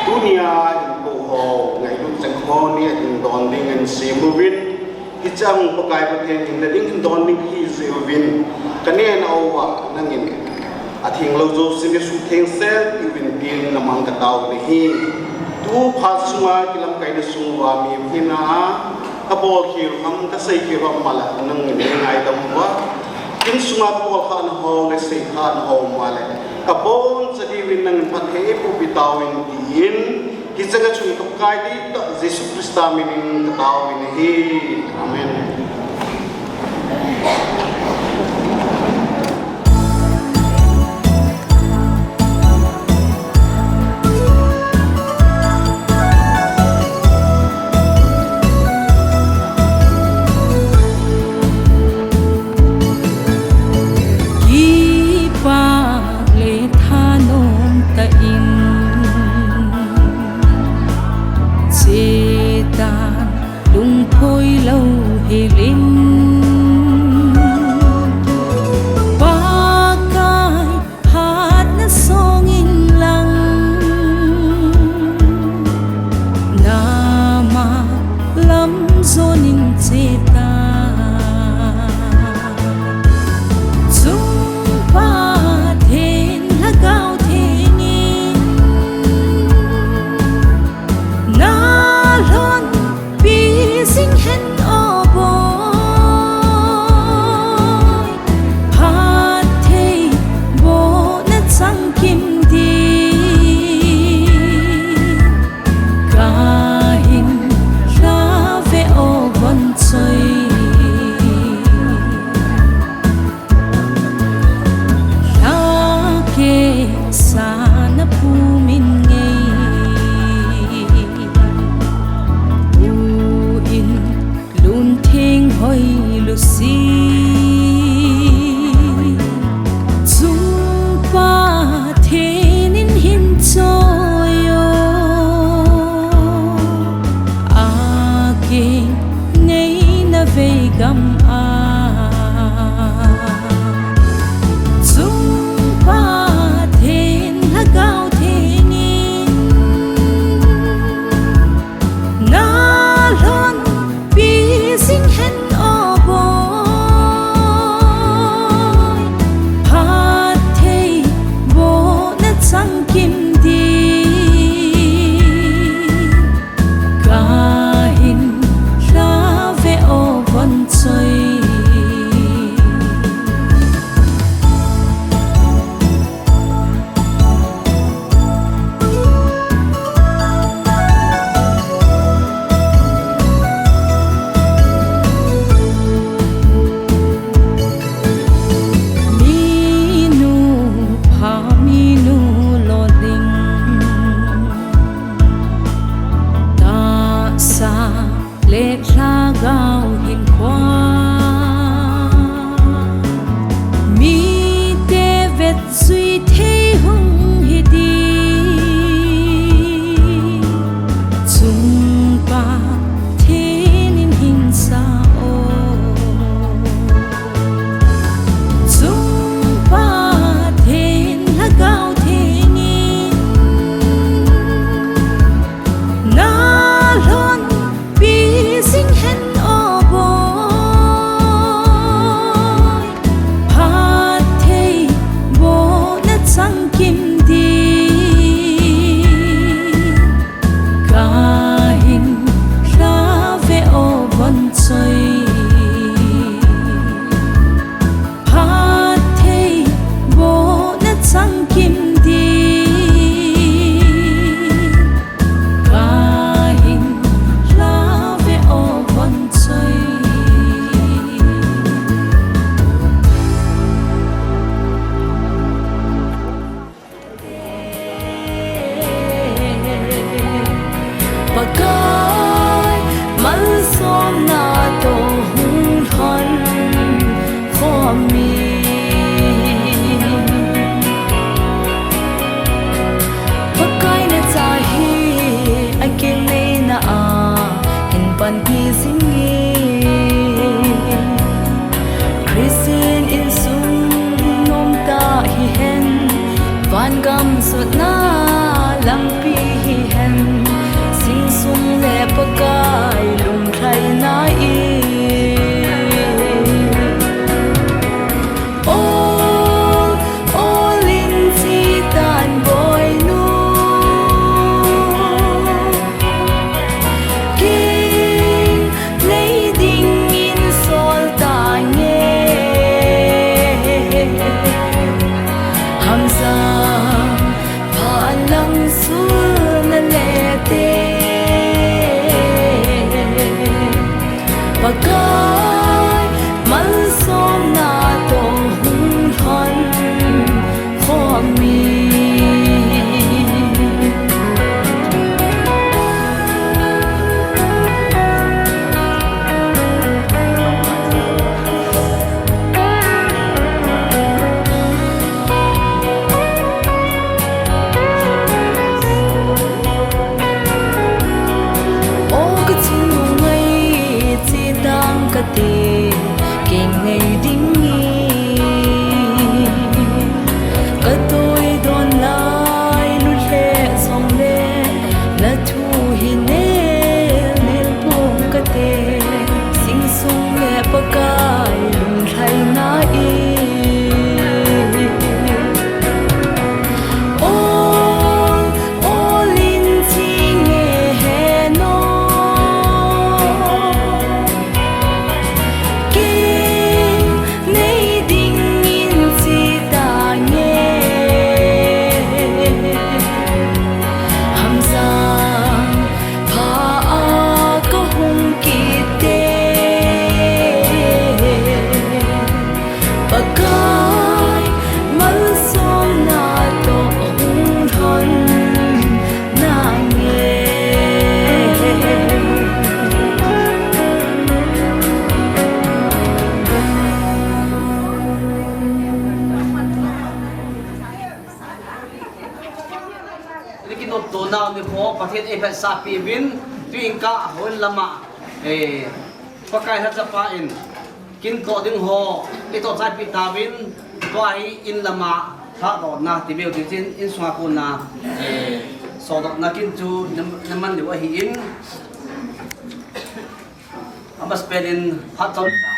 tunia in kou ho, ngailut cheng ho, nei a ding don ding in sem uvin, hiche a Pakai Pathen, hinna ding hin don ding kahi jeh uvin, ka neh nauva, nangin, athenglou jouse nei suhtheng sel uvin tin na mang ka tao nahi. Tu phat sunga kilamkai na sung uva mi hina a, ka bolkhel ham, ka seikhel ham mala nangin nei ngaidam uva. Insunga ka bolkhah na ho, ka seikhah na ho male, ka boncha diuvin nangin phatthei eiboh peh taovin tin, hiche ka chun ka Pakai deitah Jesu Christa min in ka tao uvin ahi. Amen. Kipah le thanom tah in, chetan lungphoi louhel in, Pakai hatna song in lang, na ma lam jon in chetan. Chung Pathen Lhagao Theng in, na lhonpi jing hen o Paul. Lampi hihen, sing sung le Pakai lunglhaina in. Ol, ol in chi tan boinu. King nei dingin sol tange. Hamsa phalang sun a lete. Pakai malsomna tong hung lhon khom mi. O ka chung ngai chi dang ka ti, kei ngei ding ni. Ka toi don lai lu le zong le, na thu hi nel nel pong ka te, sing sung le Pakai lunglhaina in. Ol, ol in chi nge he no. King nei dingin chi tange. Hamsa pha a ka hung kite. Pakai malsomna tong hung lhon nange. Ni kinopto nau ni kho, Pathen ei phatsah pi vin, tu in ka hon lama, eh, Pakai lhacha pa in, kin to ding ho, i to chai pi ta vin, tua hi in lama, tha do na, ti beu ti chin, in sunga ko na, eh, so do na kin chu, na, na man liu ahi in. Amas penin phat chomcha,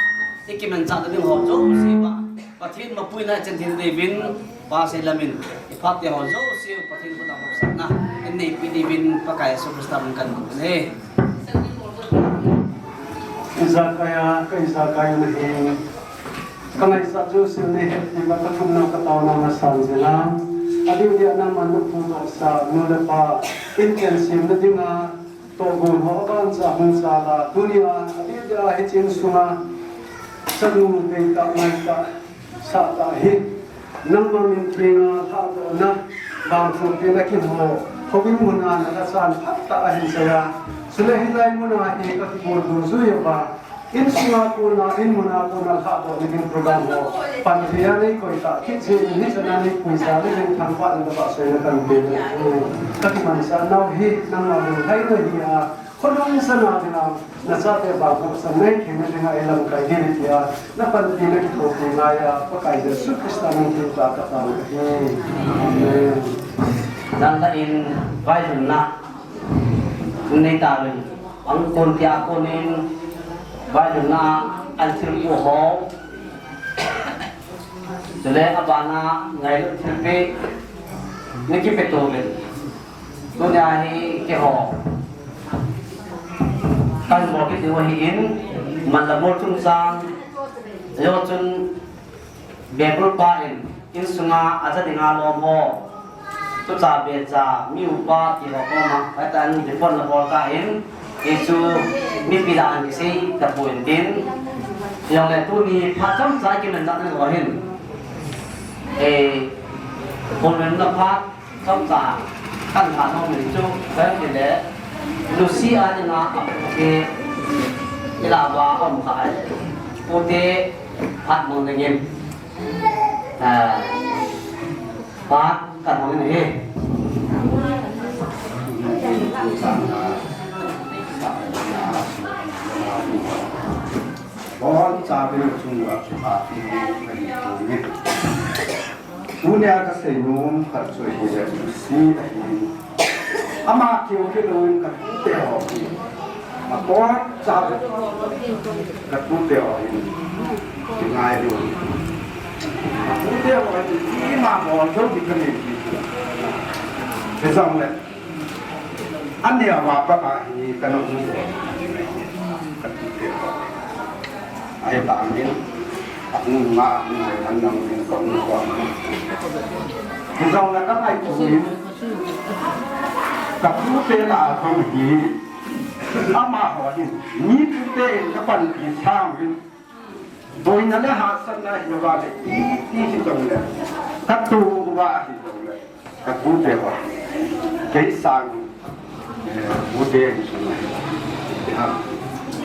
i kimanchah ding ho jouse pa, Pathen mapuina i chan thei diuvin, Pa Seilamin, i phat te ho jouse, Pathen khut a hopsahna, in neipi diuvin, Pakai Jesu Christa min kan ngol e. Ijakai a, ka ijakai u nahi, ka ngaisah jouse u nahi, ti ba ka thumna ka taona na san jela. Adeh dia nangman na pu tohsa, nu le pa, in chen sem na dinga, tohgon ho aban cha hung cha la, tunia, adeh dia hiche in sunga, chanu deitah, ngaitah, sahtah hi, nangma min tenga lhahdohna, vangphumpina kiho, houin muna na lhachan phatah ahin seiya. Chule hilai muna hi ka kibol dungjuiya, in sunga kona, in muna kona lhahdohna ding program ho, panthei a nei koi tah kit jeh in, hichan a nei puisa le ding thangvah in ka vahchoina kan pe le, ka kimanchah nau hi, nangma lunglhaina hi a, khonung sana dinga, na chate vangbohchan nei theina dinga i lamkai diu tia, na panpina kithopi ngaiya, Pakai Jesu Christa min thengtah a ka tao ahi. Amen. Dangka in vailhunna nei tauvin, angkon tia konin vailhunna an thilpeh ho, chule abana ngailut thilpeh na kipe tauvin. Tunia hi keiho kan bol kit diu ahin, man le mol chungchang, ajou chun Bible pa in, insunga acha dinga lom ho, tucha becha, mi upa ti ho koma, hita in report na bol ta in, Jesu mipi dan kisei tapon tin, jongle tuni phat chomcha kimanchah na lou hin, eh, hol na phat, Chomcha kan lha nom in chu, kan ti le, Lucy a dinga a pute, i la va om kha ai. Pute phat mong dingin, ah, phat kan hong in ahi. Bon, cha bin chung wa chu phat ni. Tunia ka seinom khat chu ahile, Lucy ahin, Ama keu keu louvin ka tute ho hi. Apoh cha ka tute ho hi. Kingailu. Ka tute ho hi ima bol jou di ka nei. Hijongle. Ania va pa ka hi ka nung. Ka tute ho. Ahivangin, ahung nga, ahung le, an nang din kong ko. Hijongle ka ngaito in, ka tute lah a kong hi, amaho hin, mi tute in ka panpi sang in, boina le hahsatna hi uva le, iti hijongle, ka tu uva hijongle. Ka tute ho. Kei sang, eh, tute insung ahi. Ha,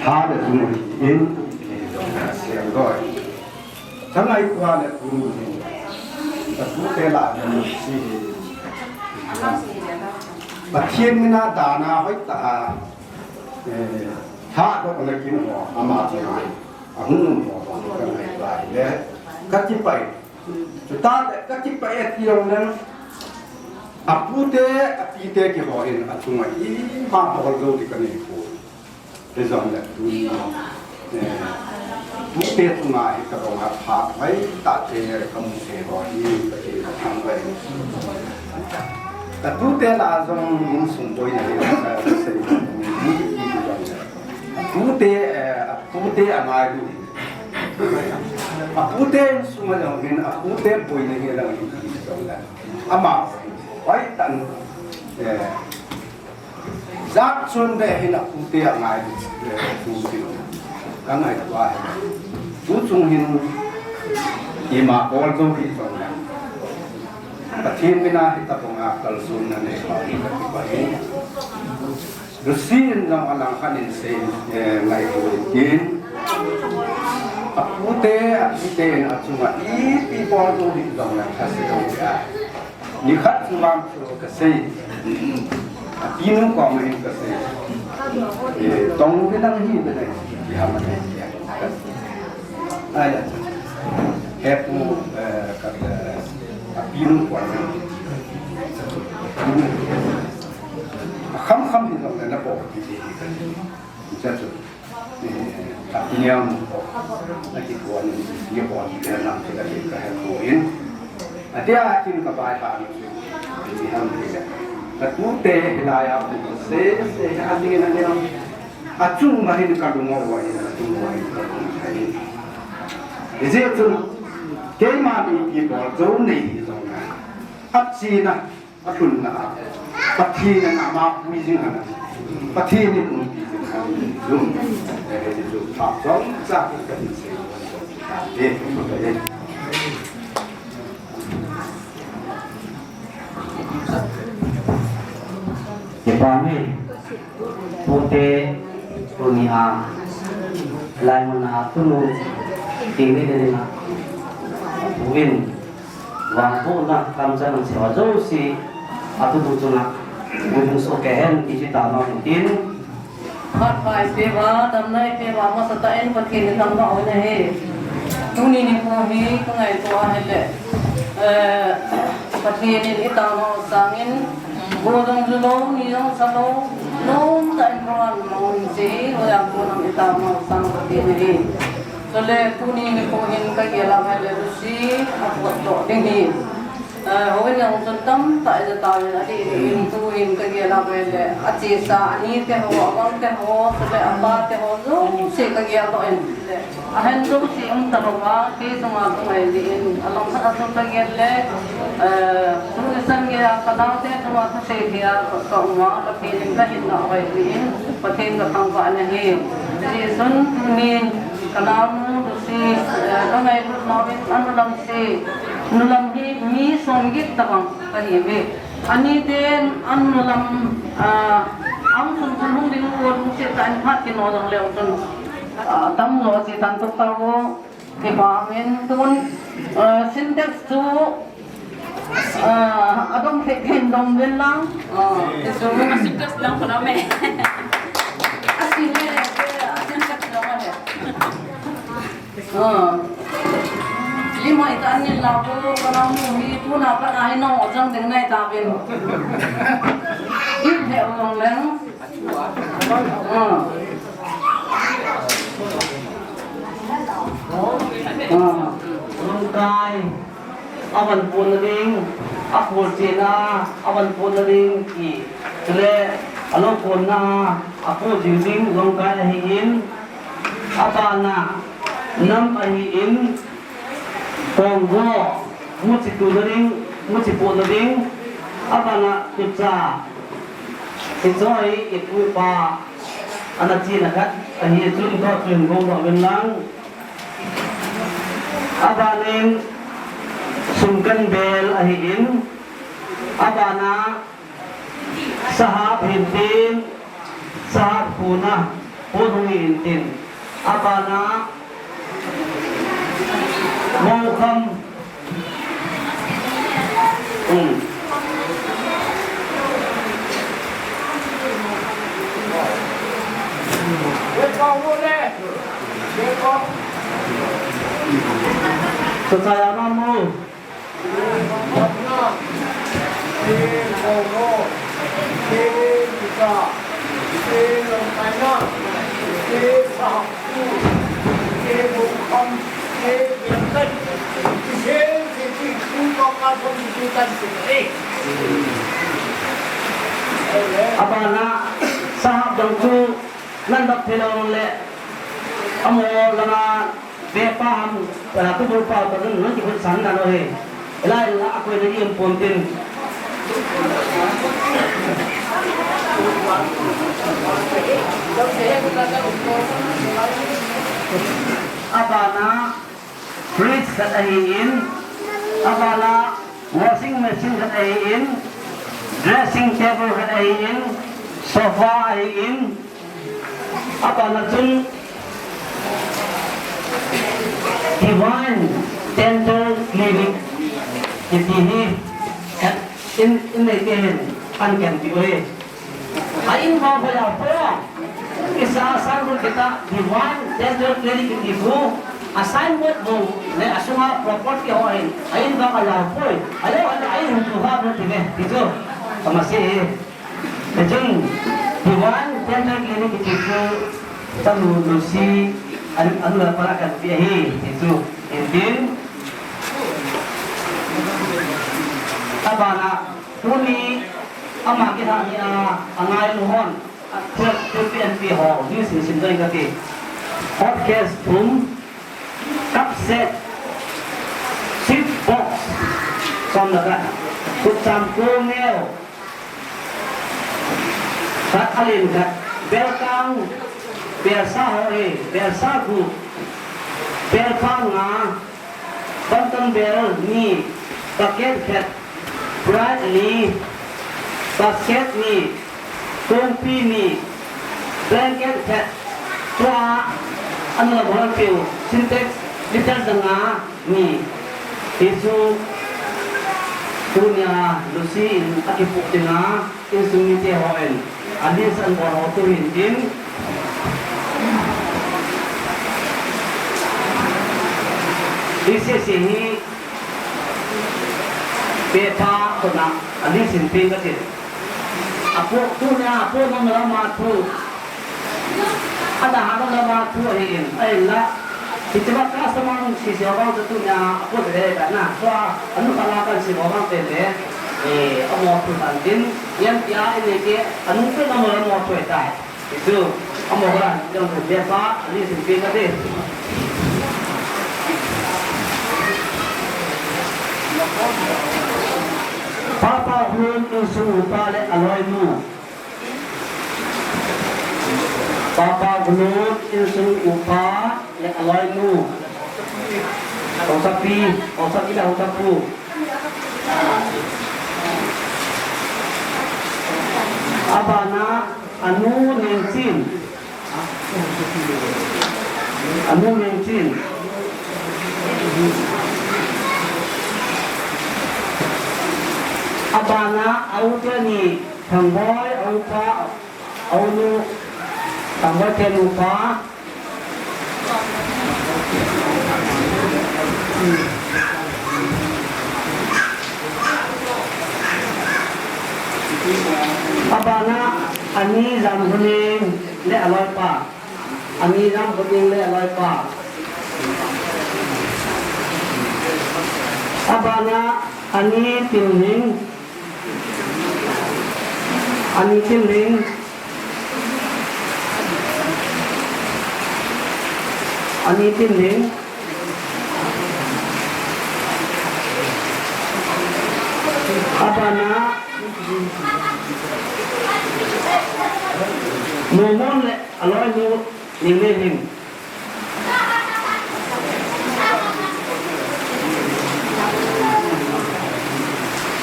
ha le sung ahi in, eh, siang doi. Changai tua le tu in. Ka tute lah a si. Pathen mina dana hoitah a, eh, ha doh na kin ho, ama chu. Ahung um ho, ka ngai lai le. Ka kipah. Chutah le ka kipah e ti jong leng, apute, apite keiho hin achunga ima bol jou di ka nei poi. Hijongle tuni, eh, tute chunga hi ka bang a phat hoitah te ka mu thei ho hi ka ti ka thangvah in. Ka tute lah a jong insung boina hi ka sei, tute, eh, tute angailu. Apute insung a jong hin, apute boina hi lang hi ti jong le. Ama, hoitah in, eh, jat chom be hin apute angailu, eh, tu ti. Ka ngaito ahi. Tu chung hin, ima bol jou hi jong le. Pathen mina hitabang a kalsonna nei pha hi ka kipah e. Lucy in jong alangkhat in asei, eh, ngaito in tin. Apute, apite in achunga ipi bol jou hi jong le ka sei jong le. Nikhat chu vang chu ka sei. Apinu koma hin ka sei. Eh, tong ve lang hi ve lang. Iha ma nei. Ai la. Hepu, eh, ka, eh, apinu koma hin. Akham kham hi jong le na bol ti ti. Cha chu. Eh, ka niam, na kibol, ni bol, ni na, ka, ka, ka, ka, in. Atia, atin ka bai ha, ni ham, ni ka. Ka tute, hilai a, se, se, ani, na, ni, achung ma hin ka lung o, wa, hin, achung, wa, hin, ka lung, hin. Ijeh chun, keima ni kibol, jou nei, jong na. Achina, Alhunna a, Pathen in ama pui jing hana, Pathen in umpi jing hana, jum, eh, jum, tha, jong, cha, ka, ka, ka, ka, Kipah e, tute, tuni a, lai mun a, tunu, ti ni de na, win, Vangbohna kamchang an seiho jouse, atutu chunga, bubung soh kei hen, ti chu tama tin. Phat pha eipeuva, damna eipeuva, masatah in Pathen ithangvah u ahi. Tuni nikho hi, ka ngaito ahile, eh, Pathen in itama u sangin, go jong ju lou, ni jong sa lou, nomtah in program mang un che, hoiya program itama u sang Pathen ahi. Chule tuni nikho hin ka gel a ahile Lucy apot doh ding hi. Eh, houin jong chun tamtah ija tauvin adih dih in tuhin ka gel a ahile achesa anite ho, abang te ho, chule apa te ho jouse ka gel doh in. Ahin jouse um talouva, kei chunga ka ngai dih in, alangkhat a chun ka gel le, eh, tuni chan geiya ka naote chunga thusei thei a ka um a, Pathen in ka hinna hoi dih in, Pathen ka thangvah in ahi. Hijeh chun tunin, Ka naonu Lucy, eh, ka ngailut nauvin anu lam se, nu lam hi mi somget tabang kahiuve. Aniten anu lam, ah, ang sung sung hung ding u lungset tah in phat kino jong leu chun, ah, tamjo che tan tuk tauvo, kipah in tun, eh, Sintex chu Ah, adong thei thei dong ven lang. Ah, ti chu. Asim test lang pha na me. Asim me le, asim test lang le. Ah. Lima ita anin la ko, ko na mu hi, ko na pa na hi no, jang ding nai ta ven. Ip he Avan pon nading, aphul chena, avan pon nading ti, chule alou pon na, aphul jing ding, longkai ahin, abana, nam ahin, konggo, muchi tu nading, muchi pon nading, abana, tucha, hichoi, ipu ipa, ana chena khat, ahi chun to chun gong do ven lang. Abanin sungkan bel ahin, abana sahap hintin, sahap khuna, khun hung hintin, abana mokham, um. Sasaya mamu. Abana sahap dang chu nan dap thei lou le, amaho langa vepa ham, ah, tubul pa pa dun nan kihut san na lou he. Elai la a koi na i um pon tin. Abana fridge khat ahin, abana washing machine khat ahin, dressing table khat ahin, sofa ahin, abana chun Divine Dental Clinic kiti hi in, in nei te hin an kan ti oi. A in va va ya po. Isa san ru kita Divine Dental Clinic kiti pu. A signboard bou le asunga property ho hin a in va ka la poi. A le a in tu ha no ti ve. Ti chu. Kama se. Ti chun, Divine Dental Clinic kiti chu, chanu Lucy, an, an la para kan pi ahi, ti chu, in tin. Abana, tuni, ama kithah ni a, angailu hon, a, twelve, twelve P M P ho, ni sim sim doi kati. Hot case thum, cup set, sweet box, som le khat, kutcham ko neo, khat alen khat, belkang, belsa ho e, belsa gup, belpang nga, bantam bel ni, bucket khat, bright ni, basket ni, kongpi ni, blanket khat, tua, anla bol piu, Sintex, liter janga, ni, hichu, tunia, Lucy in, akipu tina, insung mite hon, a list an bol ho tu hin tin. Hiche, hiche hi paper kona a list in peng kati. Apo tunia, apo nom lama thu. Ada hada lama thu ahin, ahinla. Hiche va customer si si ho vang chu tunia, apo te le na. So, anu kala kan si ho vang te le. Eh, amo thu tan tin. Yan tia, ini ke, anu pe na mo mo thu tai. Hichu, amo kala, jong le pa, ani sim pe kati. Papa Hun insung upa le aloinu. Papa Hun insung upa le aloinu. Hausapi, Hausapi le Hausapu. Abana, anu Nengchin. Anu Nengchin. Abana, a u teni, Thangboi, a upa, a unu, Thangboi teni upa. Abana, ani Jamkhoning le aloipa. Ani Jamkhoning le aloipa. Abana Ani Tinling. Ani Tinling. Ani Tinling. Abana Momon le aloinu Ningneihing.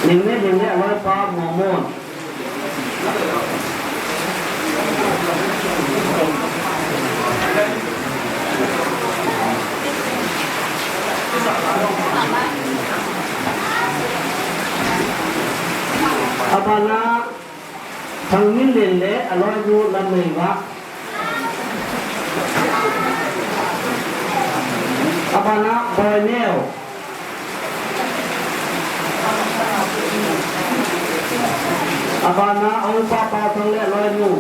Ningneihing le aloipa Momon. Abana Thangminlen le aloinu Lamneivah. Abana Boineo. Abana Ongpa Paosang le aloinu.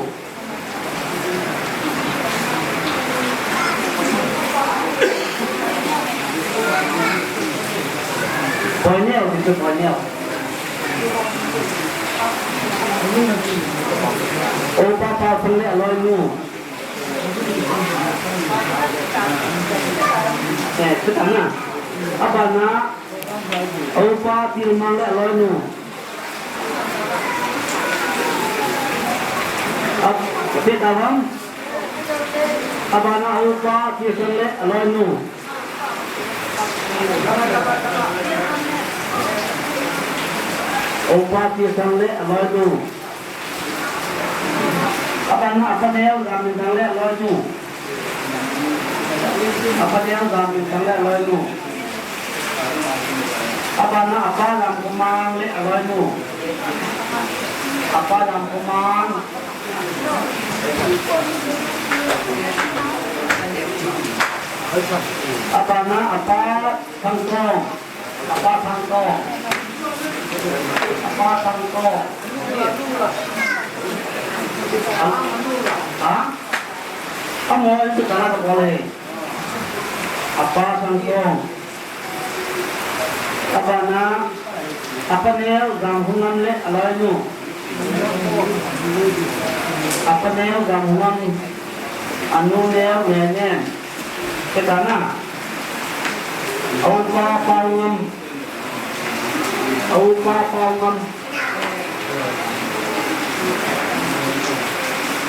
Boineo, Mister Boineo. Ongpa Paosang le aloinu. Eh, chutana. Abana Ongpa Tilmang le aloinu. Ab-, Peter Ram. Abana Ongpa Tilsang le aloinu. Ongpa Tilsang le aloinu. Abana Apaneo Zamminsang le aloinu. Apaneo Zamminsang le aloinu. Abana Apa Lamkhomang le aloinu. Apa Lamkhomang. Abana Apa Thangtong. Apa Thangtong. Apa Thangtong. Ha? Ha? Amo itu tanah sekolah. Apa Thangtong. Abana, Apaneo Zamkhomang le aloinu. Apaneo Zamkhomang, anuneo Nenem. Chutana. Aupa Paongam. Aupa Paongam.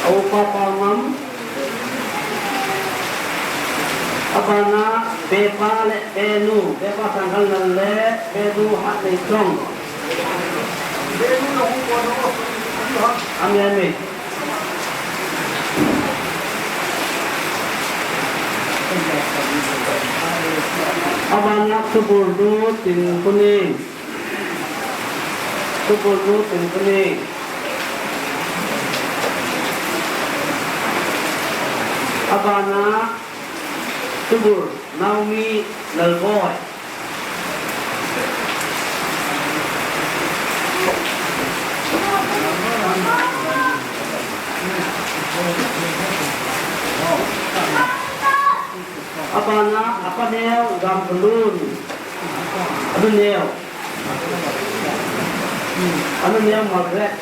Aupa Paongam. Abana Pepa le Penu. Pepa Sangkhanlal le Penu Hatneichong. Ami, ami. Abana Tubulnu Tinkhoneng. Tubulnu Tinkhoneng. Abana Tubul Naomi Lalboi. Abana, Apaneo Zamkholun. Anuneo. Anuneo Margaret.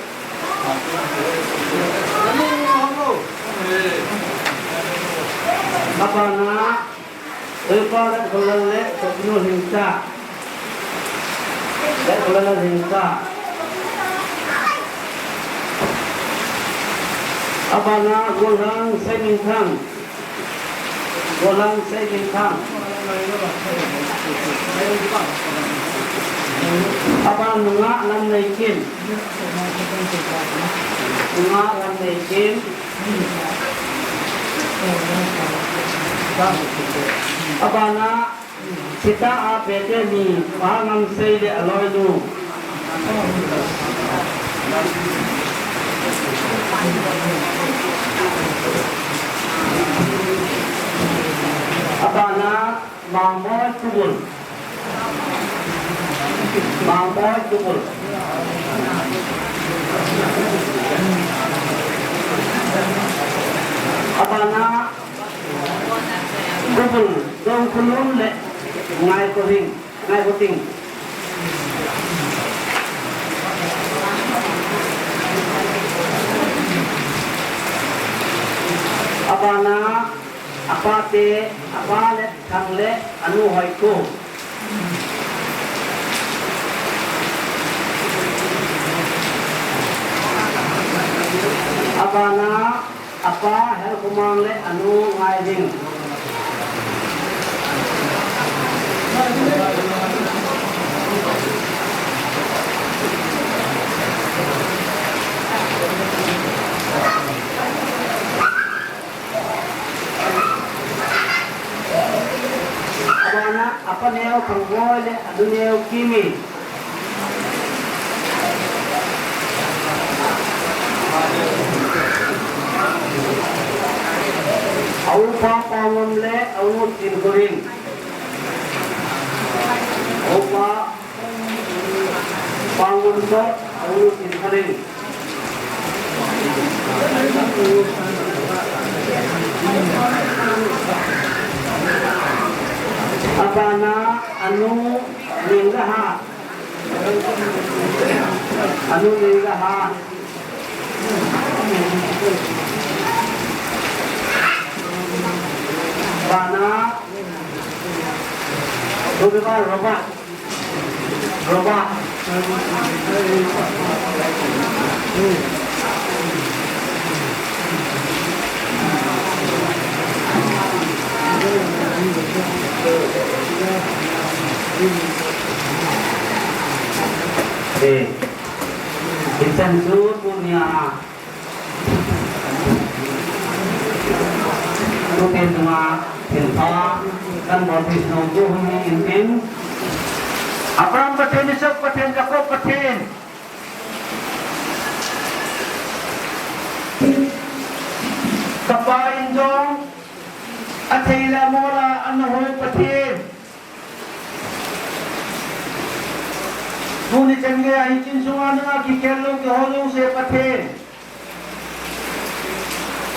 Abana, Upa Lamkholal le Sopinu Hingcha. Lamkholal Hingcha. Abana, Golhang Seiminthang. Golhang Seiminthang. Abana, Nungah Lamneikim. Nungah Lamneikim. Abana, Sita a Bethel mi, Pa Ngamsei le aloinu. Abana, Mangmoi Tubul. Mangmoi Tubul. Abana, Tubul Dongkhonung le Ngaikhoting, Ngaikhoting. Abana, apa te, apa le Thang le anu Hoikhum. Abana, apa Helkhomang le anu Ngaiding. Abana, apa neo Thangboi le anu neo Kimin. Aupa Pangom le anu Tinkorin. Aupa Pangom le anu Tinkorin. Abana anu Ninglaha. Anu Ninglaha. Abana Robert. Robert. Eh, ichan chu tunia Tuten chunga thilpha kan bol thei nom chu hung hi intin. Abraham Pathen, Isaac Pathen, Jacob Pathen, kapa in jong athei le amol a ana hoi Pathen. Tuni chan geiya hiche in sunga nanga kikhel lou kihou jouse Pathen.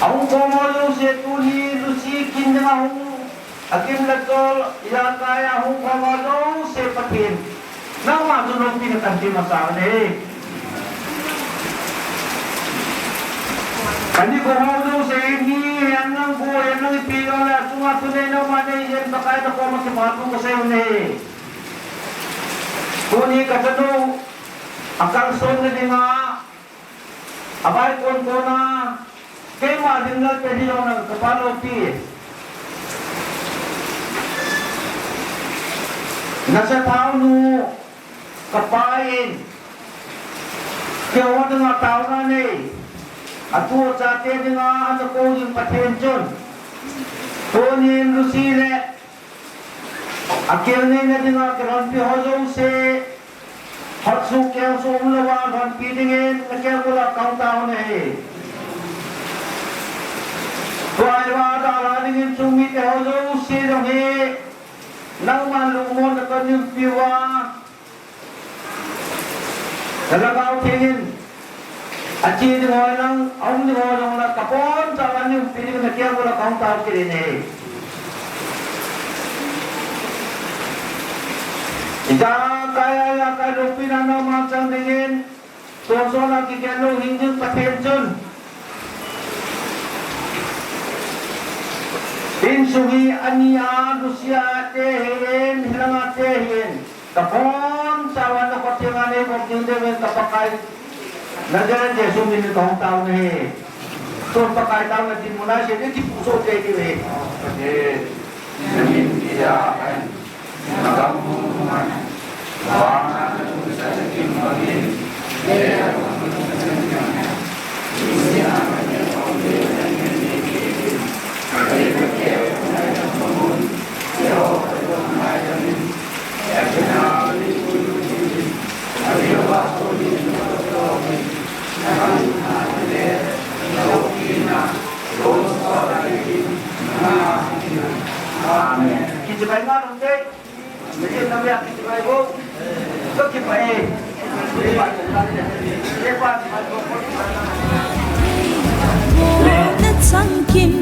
Ahung khom ho jouse tuni Lucy kin dinga hung, akim le tol, ijakai a hung khom ho jouse Pathen. Nangma chu loupina kahin pe masa e. Kahin khom ho jouse ni hen lang bu hen lang ipi jongle achunga thunei nangma nei jeh in Pakai nakoma kipathu kasei u ahi. Tuni kachanu akalson na dinga, abai kon kona, keima ding Lalpa hi jong nang kapa loupi. Nasathau nu, kapa in, keiho dinga taona nei, atu achate dinga ana kou jing Pathen chun, tunin Lucy le akeng neina dinga kilhonpi ho jouse, hotsu kengsu umlouva lhonpi dingin nakeng ula kahung taona ahi. Tua iva dalha dingin chung mite ho jouse jong hi, nangman lungmonna kahin umpi uva, na Lhagao Theng in ache ding ho lang, aum ding ho lang la, kabonchauva nei umpi dingin nakeng ula kahung tao kit in ahi. Ijakai a ijakai loupina nangma chang dingin, tonsot a kikhen lou hing ding Pathen chun, insung hi ani a, Lucy a te hin, hilang a te hin, kabonchauva nakot thenga nei bol ding diuvin ka Pakai, Nazareth Jesu min in kahung taona ahi. Tun Pakai taona dinmun a sei ding kipuisoh tei diu ahi. Amen. Namin tia ahin. Amen. Kichibai ngarung te. Nachang kim